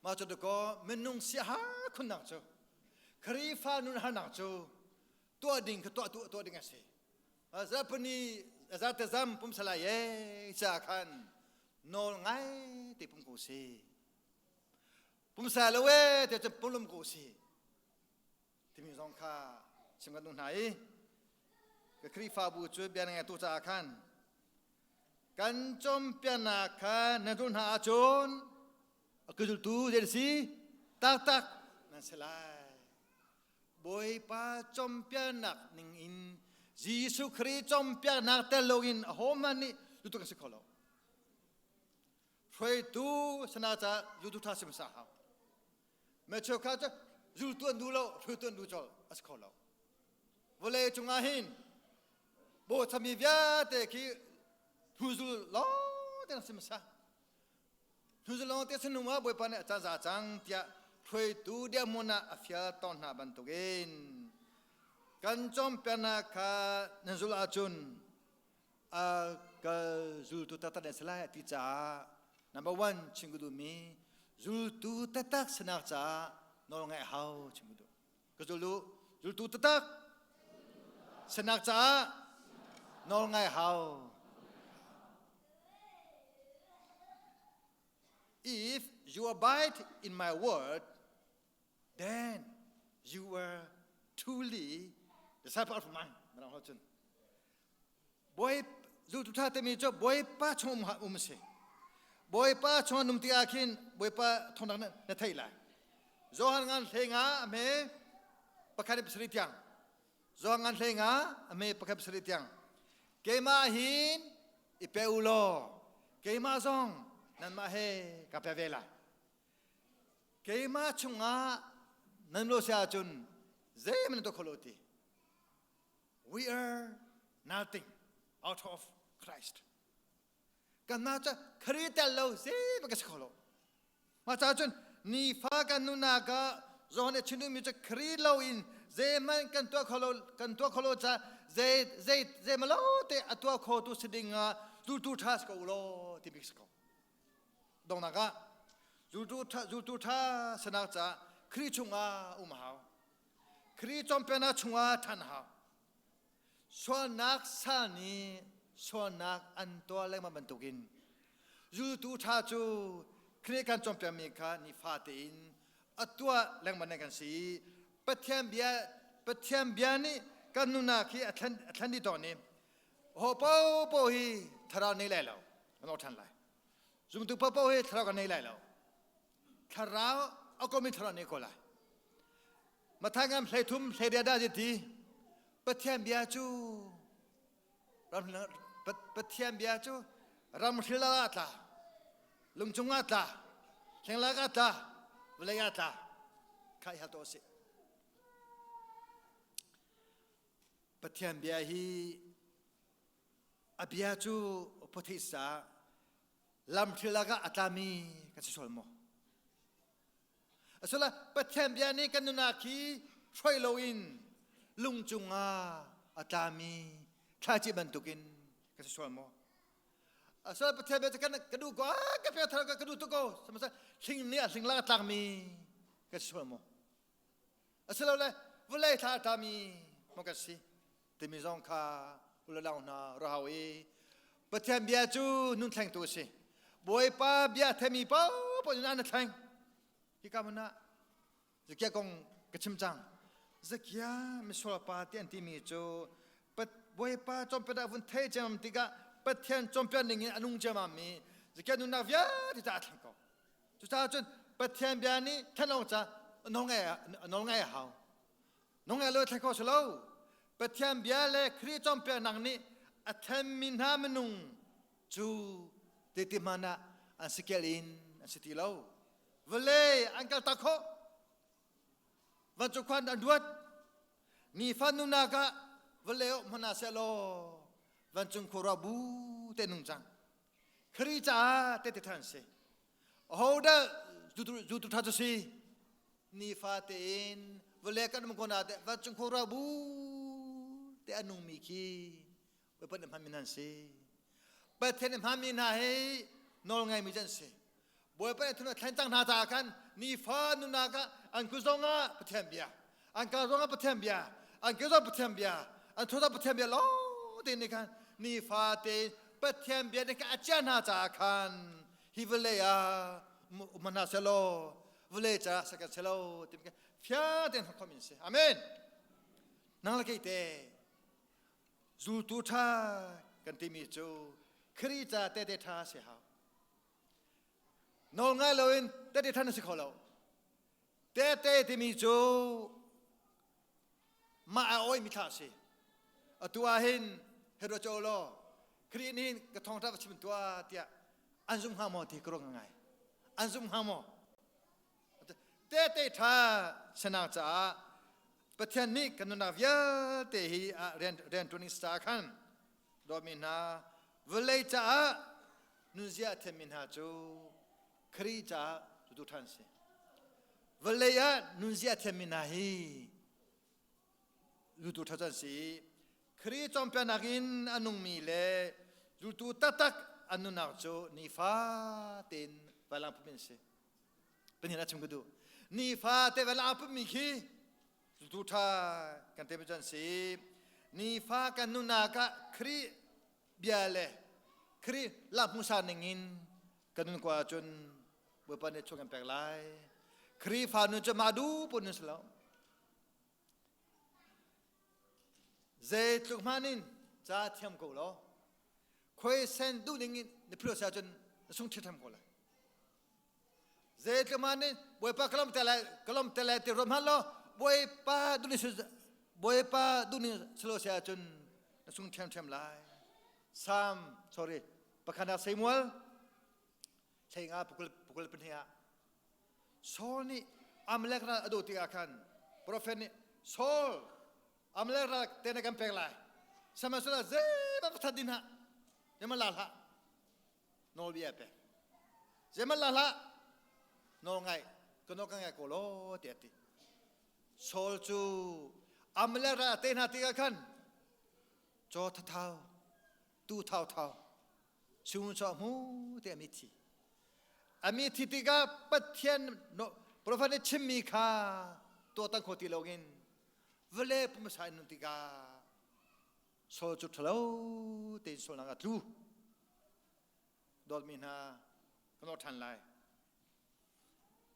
Mah cu dakaw minung siahar khunnak cu Khrihfa nun harnak cu tuah ding kha tuah tuah tuah ding a si. Zapani zate zam pum salai ye cha khan nawl ngai te pum ko si. Pumsa lo e te cu pumlum ko si. Timi zong kha chim kan duh hna i ka Khrihfabu cu bia na ngaitu caah khan Kan cawmpiaknak kha na zulh hna ahcun a ka zultu zei si taktak nan si lai. Bawipa cawmpiaknak ning in Jesuh Khrih cawmpiaknak tel loin ahohmanh nih zultu kan si kho lo. Hruaitu sana ca zultu ṭha si hmasa hau. Mecheu kha cu zultu an duh lo, hruaitu an duh colh a si kho lo. Vawlei cungah hin bawchami vialte khi hnuzul lawng te si hmasa. Hnuzul lawng te si hnu ah Bawipa nih a caan za cang tiah hruaitu dirhmun ah a fial tawn hna bantukin kan cawnpiaknak kha nan zulh ahcun a kal zultu taktak nan si lai a ti caah number one chim ka duhmi zultu taktak sinak caah nawl ngaih hau chim ka duh. Ka zul u zultu taktak sinak caah nawl ngai hau. If you abide in my word, then you are truly disciple of mine. Mirang holh cun. Bawi zultu ṭha timi cu Bawipa chung um um a si. Bawipa chung an um ti ah khin Bawipa thawngnak na theih lai. Johan ngan hlei nga a hme pakhat in pasarih tiang. Johan ngan hlei nga a hme pakhat pasarih tiang. Keimah hin i pe u law keimah zong nanmah he ka pe ve lai. Keimah chungah nan lo si ahcun zeihmanh nan tuah kho lo ti. We are nothing out of Christ. Kanmah cu Khrih tel lo zeihmanh ka si kho lo. Mah caah cun nifa kan nunnak ah Johan nih chim duhmi cu Khrih lo in zeihmanh kan tuah kho lo kan tuah kho lo caah zei zei zeimalo te a tuah kho tu si ding ah zultu ṭha si ko u law ti bik si ko. Donghnak ah zultu ṭha zultu ṭha sinak caah Khrih chungah um a hau. Khrih cawnpiaknak chungah ṭhan a hau. Sualnak sal nih sualnak an tuah lengmang bantukin zultu ṭha cu Khrih kan cawnpiakmi kha nifa tein a tuah lengmang ding kan si i Pathian bia Pathian bia nih kan nunnak hi a thlen a thlen dih tawn i ho paohpaoh hi thlarau nei lai lo kan awk ṭhan lai. Zumtu paohpaoh hi thlarau kan nei lai lo. Thlarau a komi thlarau nei ko lai. Mathai ngam 13 hleiria dah ti Pathian bia cu ram Pathian bia cu ramhril ah tla lungcung ah tla thleng ah tla vawlei ah tla kha i hal to si Pathian bia hi a bia cu pothisa lamhril ah a tlami kan si sual maw Asula Pathian bia nih kan nunnak hi hruai loin lung cungah a tlami thlaici bantukin kan si sual maw? Asal Pathian bia kan ka duh ko ka pek thar ka duh tuk ko samasa hling nih a hling lang a tlakmi ka si sual maw asilole vawlei thla a tlami maw ka si timi zong kha ulalau hna rahau i Pathian bia cu nun thlengtu a si Bawipa bia themi paohpaoh nun an thleng hika hmun ah Zakia kong ka chim cang. Zakia misual pa ti an timi cu Bawipa cawnpiak ah vun thei ciammam tikah Pathian cawnpiak ning in a nung ciammam mi Zakia nunnak vialte ca a thleng ko. Cucaah cun Pathian bia nih thlen awk ca nawl ngai a hau. Nawl ngai lo thleng kho si lo. Pathian bia le Khrih cawnpiaknak nih a thlenmi hna minung cu tete hmanh ah an sikel in an si ti lo. Vawlei an kaltak khawh. Vancung khuan an ruat. Nifa nunak ah vawlei oh hmana seh law vancung khua bu te nung cang. Khri caah te te than si. Aho dah zutu tha cu si? Nifa tein vawlei kan um ko na te vancung khua bu te a nung mi khi Bawipa nih hmanmi hna an si. Pathian nih hmanmi hna hi nawl ngaimi cu an si. Bawipa nih thun a thlen cang hna caah khan nifa nunnak ah an kut zongah Pathian bia, an ka zongah Pathian bia, an ke zong Pathian bia, an thu zong Pathian bia lawng te nih khan nifa tein Pathian bia nih khan a chiah hna caah khan hi vawlei ah um hna selaw vawlei caah sakan selaw timi kha fiang tein hmuh khawhmi an si. Amen. Nang le kei te Zultu ṭha kan timi cu Khrih ca tehte ṭha si hau. Nawl ngai loin tehte ṭha na si kho lo. Tehte timi cu mah a awimi thla a si. Atu ah hin Herod cu law Khrih nih ka thawngṭha va chim tuah tiah an zum hnga maw ti ka ruah ngai. An zum hnga maw? Tehte ṭha sinak caah Pathian nih kan nunnak vialte hi ah rian rianṭuan in caah khan dawtmi hna vawlei caah nunzia a thiammi hna cu Khrih caah cutu ṭhan si. Vawlei ah nunzia a thiammi hna hi zultu ṭha cu an si. Khrih cawnpiaknak in a nungmi le zultu taktak an nunnak cu nifa tein vailam phun an si. Pahnih ah chim ka duh. Nifa te vel aa pummi khi zultu ṭha kan te cu an si. Nifa kan nunnak ah Khrih bia le Khrih lak hmusa ning in kan nun ko ahcun Bawipa nih chung kan pek lai. Khrihfa nun cu mah duh pun nun si lo. Zeitluk hmanh in ca thiam ko law khoi sen duh ning in na philo si ahcun na sung ṭhiṭhem ko lai. Zeitluk hmanh in Bawipa ka lawm te lai ka lawm te lai ti ruat hmanh law Bawipa duh ning Bawipa duh ning si lo si ahcun na sung ṭhiamṭhiam lai. Psalm sorry pakhatnak Samuel hleinga pukul pukul pahnih ah Saul nih Amalek ral a doh tikah khan profet nih Saul Amalek ral te na kan pek lai sihmanhsehlaw zeihmanh va that din hlah zeihmanh la hlah nawlbia a pek zeihmanh la hlah nawl ngai ka nawl ka ngai ko law tiah a ti Saul cu Amalek ral a tei hna tikah khan caw thathau tu thauthau sung chaw hmu te ami thi ami thi tikah Pathian profet nih chimmi kha tuahtan kho ti loin vale pumsa in nun tikah Saul cu ṭhalo tein sualnak a tlu dawtmi hna kan awh ṭhan lai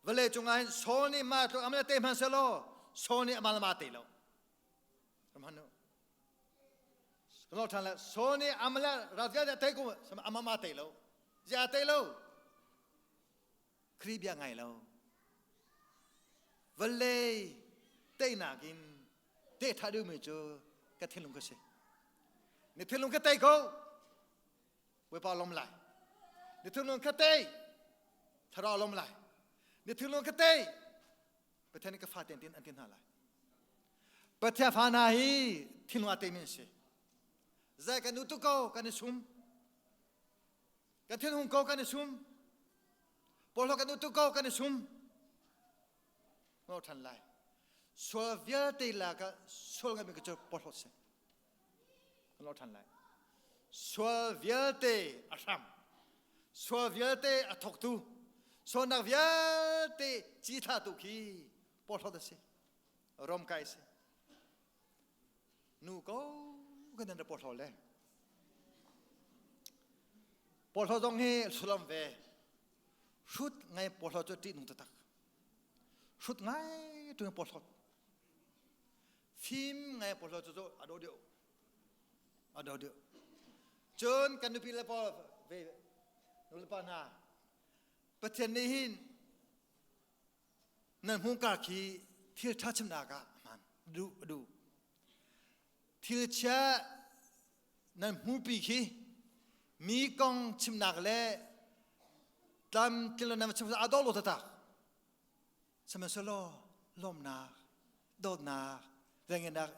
vale cungah hin Saul nih mah tluk amah te hmanh selaw Saul nih amah le mah te lo Ramhan nu kan awh ṭhan lai Saul nih amah le ral vialte tei ko amah ma tei lo zia tei lo Khrih bia ngai lo vawlei teinak in te ṭha duhmi cu ka thinlung ka si ni thinlung ka tei ko Bawipa lawm lai ni thinlung ka tei thlarau lawm lai ni thinlung ka tei Pathian nih ka fa ten tin an ti hna lai Pathian fa hna hi thinlung a teimi an si zai kan u tu ko kan i sum kan thinhung ko kan i sum porhlaw kan u tu ko kan i sum ngo ṭhan lai sual vialte lak ah sual ngai mi cu porhlawt si kan lo ṭhan lai sual vialte a hram. Sual vialte a thawktu, sualnak vialte ci thlahtu khi porhlawt a si. Rom kai si. Nu ko kan nan porhlaw le. Porhlaw zong hi sullam ve. Hrut ngai porhlaw cu ṭih nung taktak. Hrut ngai ṭung porhlawt. Fim ngai porhlaw cu cu a do deuh. A do deuh. Cun kan nupi le pawl ve nu le pa hna Pathian nih hin nan hmungka khi thil ṭha chimnak ah hman duh a duh. Thil chia nan hmupi khi mi kong chimnak le tlam tling nan chim a dawh lo taktak. Sihmanhsehlaw lawmnak, dawtnak, vengenak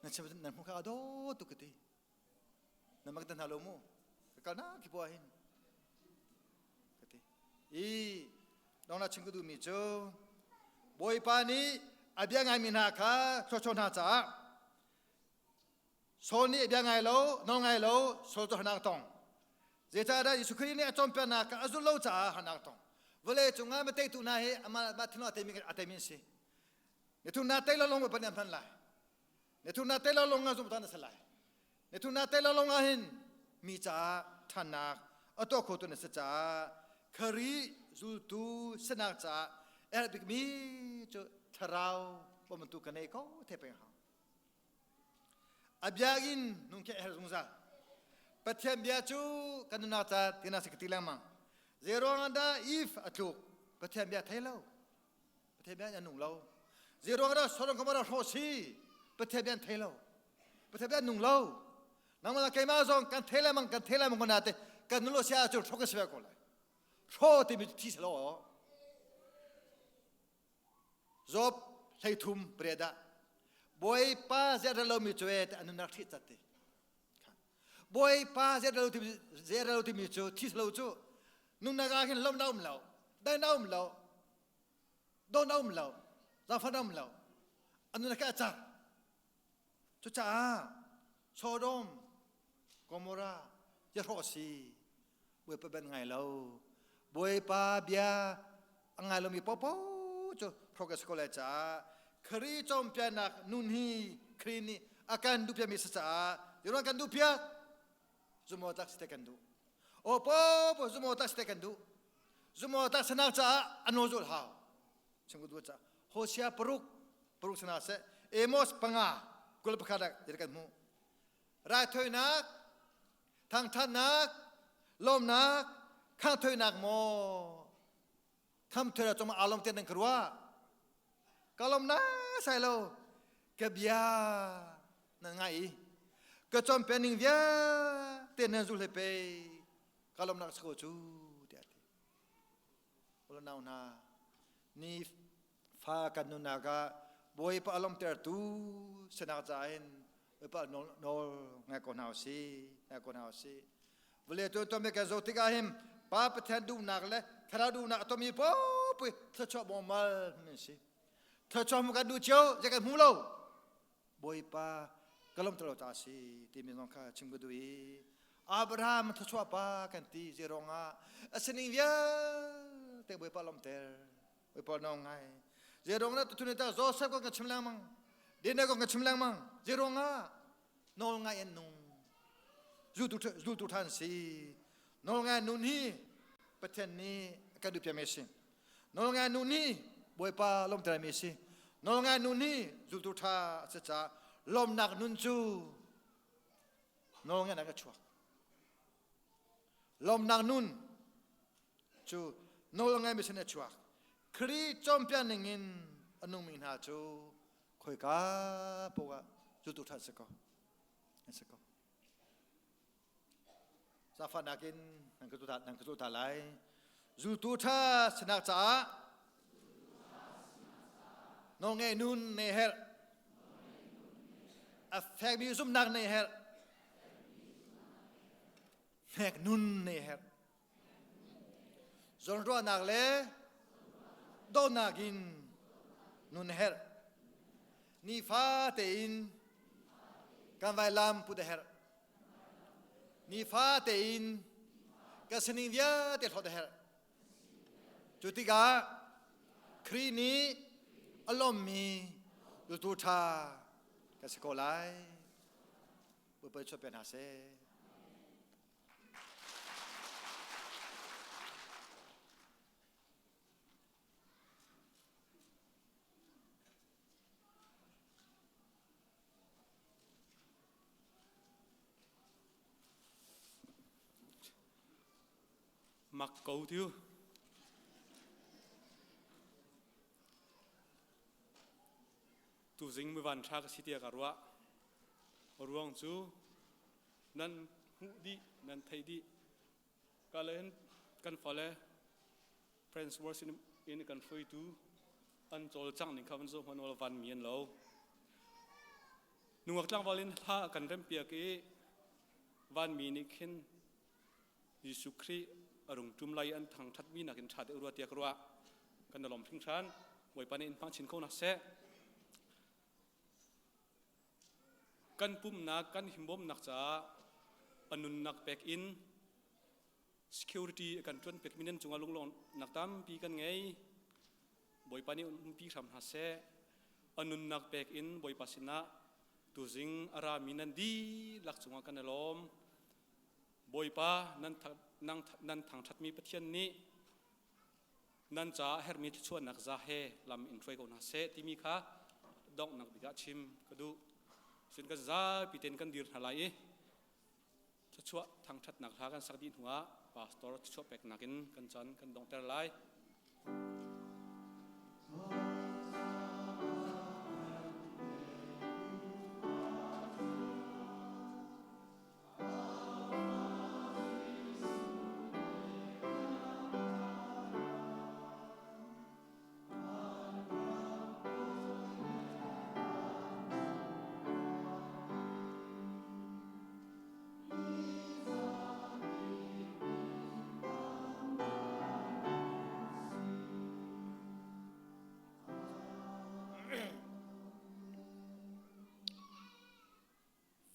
nan chim nan hmu kha a dawh tuk ka ti. Na mak hna lo mu. Ka kal nak ki puah hin. Ka ti. I dong na chim ka duhmi cu Bawipa nih a bia ngaimi hna kha thluachuah hna caah Saul nih bia ngai lo, nawl ngai lo, Saul cu harnak tong. Zeicahdah Jesuh Khrih nih a cawnpiaknak kha a zulh lo caah harnak tong. Vawlei cungah ma teitu hna hi amah mah thinlung a teimi a teimi an si. Na thu na tei lo lawng Bawipa nih a hman lai. Na thu na tei lo lawng ah zumh na si lai. Na thu na tei lo lawng ah hin mi caah ṭhannak a tuah khotu na si caah Khrih zultu sinak caah erh bikmi cu thlarau bawmtu ka nei ko the peng hau. A bia in nung khi a herh zungzal. Pathian bia cu kan nunnak ca tina si ka ti lengmang. Zeiruang dah if a tluk Pathian bia thei lo. Pathian bia an nung lo. Zeiruang dah Sodom Gomorrah hrawh si Pathian bia an thei lo. Pathian bia an nung lo. Nangmah le keimah zong kan thei lengmang kan thei lengmang ko na te kan nun lo sia ahcun hrawh kan si ve ko lai. Hrawh timi thi si lo. Job 33 pariat ah Bawipa zeirel lomi cu e an nunnak ṭhih cat ti. Bawipa zeirel timi zeirel timi cu thi lo cu nunnak ah hin lawmnak um lo, daihnak um lo, dawtnak um lo, zaangfahnak um lo. An nunnak a car. Cucaah Sodom, Gomorrah, Jehroh si Bawipa ben ngai lo. Bawipa bia a ngai lomi popo cu progress ko lai caah Khrih cawnpiaknak nun hi Khrih nih a kan duhpiakmi si caah Iran kan duhpiak zumaw tlak si te kan duh. Aw popo zumaw tlak si te kan duh. Zumaw tlak sanak caah a nawl zul hau. Chim ku duh caah Hosea paruk paruk sana seh Amos panga 21 ah kan hmuh. Raithawinak thangthatnak lawmnak khangthoinak maw khamthoinak cungah aa lawm tiah nan ka ruah ka lawm na sai lo ka bia nan ngai i ka cawnpiak ning vialte nan zul he pe ka lawmnak sa ko cu tiah ti nau hna ni fa kan nunnak ah Bawipa a lawmtertu sinak caah hin Bawipa nawl nawl ngai ko hna usih ngai ko hna usih vawlei tu tuan kan zoh tikah hin Pa Pathian duhnak le Thlarau duhnak a tomi pawpui thluachuah bawmal min si thluachuah mu kan duh cio zei kan hmu lo Bawipa ka lawmter lo ta si timi zong kha chim ka duh i Abraham thluachuah pa kan ti zeiruangah a sining vialte Bawipa lawmter Bawipa nawng ngai zeiruang dah tuchun ta Joseph kong ka chim lengmang Daniel kong ka chim lengmang zeiruangah nawl ngai an nung zultu zultu than si nawl ngai nun hi Pathian nih kan duh piakmi si nawl ngai nun hi Bawipa lawmter mi si nawl ngai nun hi zultu tha a si caah lawmnak nun cu nawl ngai a chuak lawmnak nun cu nawl ngai mi sin a chuak Khrih cawnpiak ning in a nungmi hna cu khoika paoh ah zultu ṭha si ko an si ko Zaangfahnak in nan ka zulh nan ka zulh ta lai. Zultu ṭha sinak caah nawlngeih nun ne herh. A fekmi zumhnak ne herh. Hnek nun ne herh. Zawnruahnak le dawtnak in nun herh. Nifa tein kan vailam put a herh. Nifa tein Ka sining vialte hlawt a herh. Cu tikah Khrih nih a lawmmi zultu ṭha ka si ko lai. Bawipa chuah pe hna seh. Mak ko tiu. Tuzing mivan tha ka si tia ka ruah. Ruang cu nan hmuh dih, nan theih dih. Ka le hin kan fale Friends Words in kan hruaitu an cawlcangh ning kha van zoh hmanh van mi an lo. Nungak tlangval in hla kan rempiak i vanmi nih khin Jesuh Khrih a rung ṭum lai an thangṭhatmi nakin ṭha deuh rua tiah ka ruah. Kan lawm hringhran. Bawipa nih in hmang chin ko hna seh. Kan pumnak, kan himbawmnak caah a nunnak pek in security a kan ṭuan pekmi nan cungah lunglawmhnak tampi kan ngei. Bawipa nih umpi hram hna seh. A nunnak pek in Bawipa sinah tuzing a rami nan dihlak cungah kan i lawm. Bawipa nan, nan thangṭhatmi Pathian nih nan caah herhmi thluachuahnak za he lam in hruai ko hna seh timi kha donghnak bik ah chim ka duh. Cun kan zapi tein kan dir hna lai i thluachuah thangṭhatnak hla kan sak dih hnuah pastor thluachuah peknak in kan caan kan donghter lai.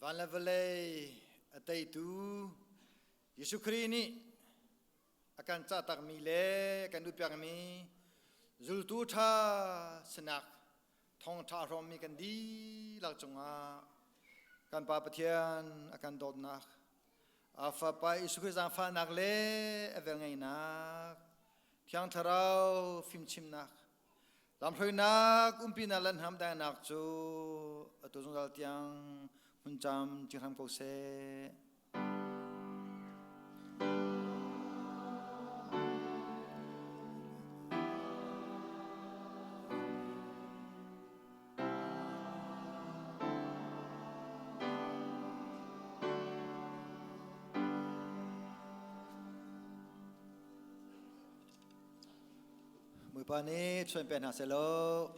Van le vawlei a teitu Jesuh Khrih nih a kan cahtakmi le kan duhpiakmi zultu ṭha sinak thawngṭha a hrawmmi kan dihlak cungah kan Pa Pathian a kan dawtnak, a Fapa Jesuh Khrih zaangfahnak le a velngeihnak, Thiang Thlarau fimchimnak, lamhruainak umpinak le hnamdainak cu atu zungzal tiang hmun cam cing hram ko seh. Bawipa nih chuan pe hna seh law.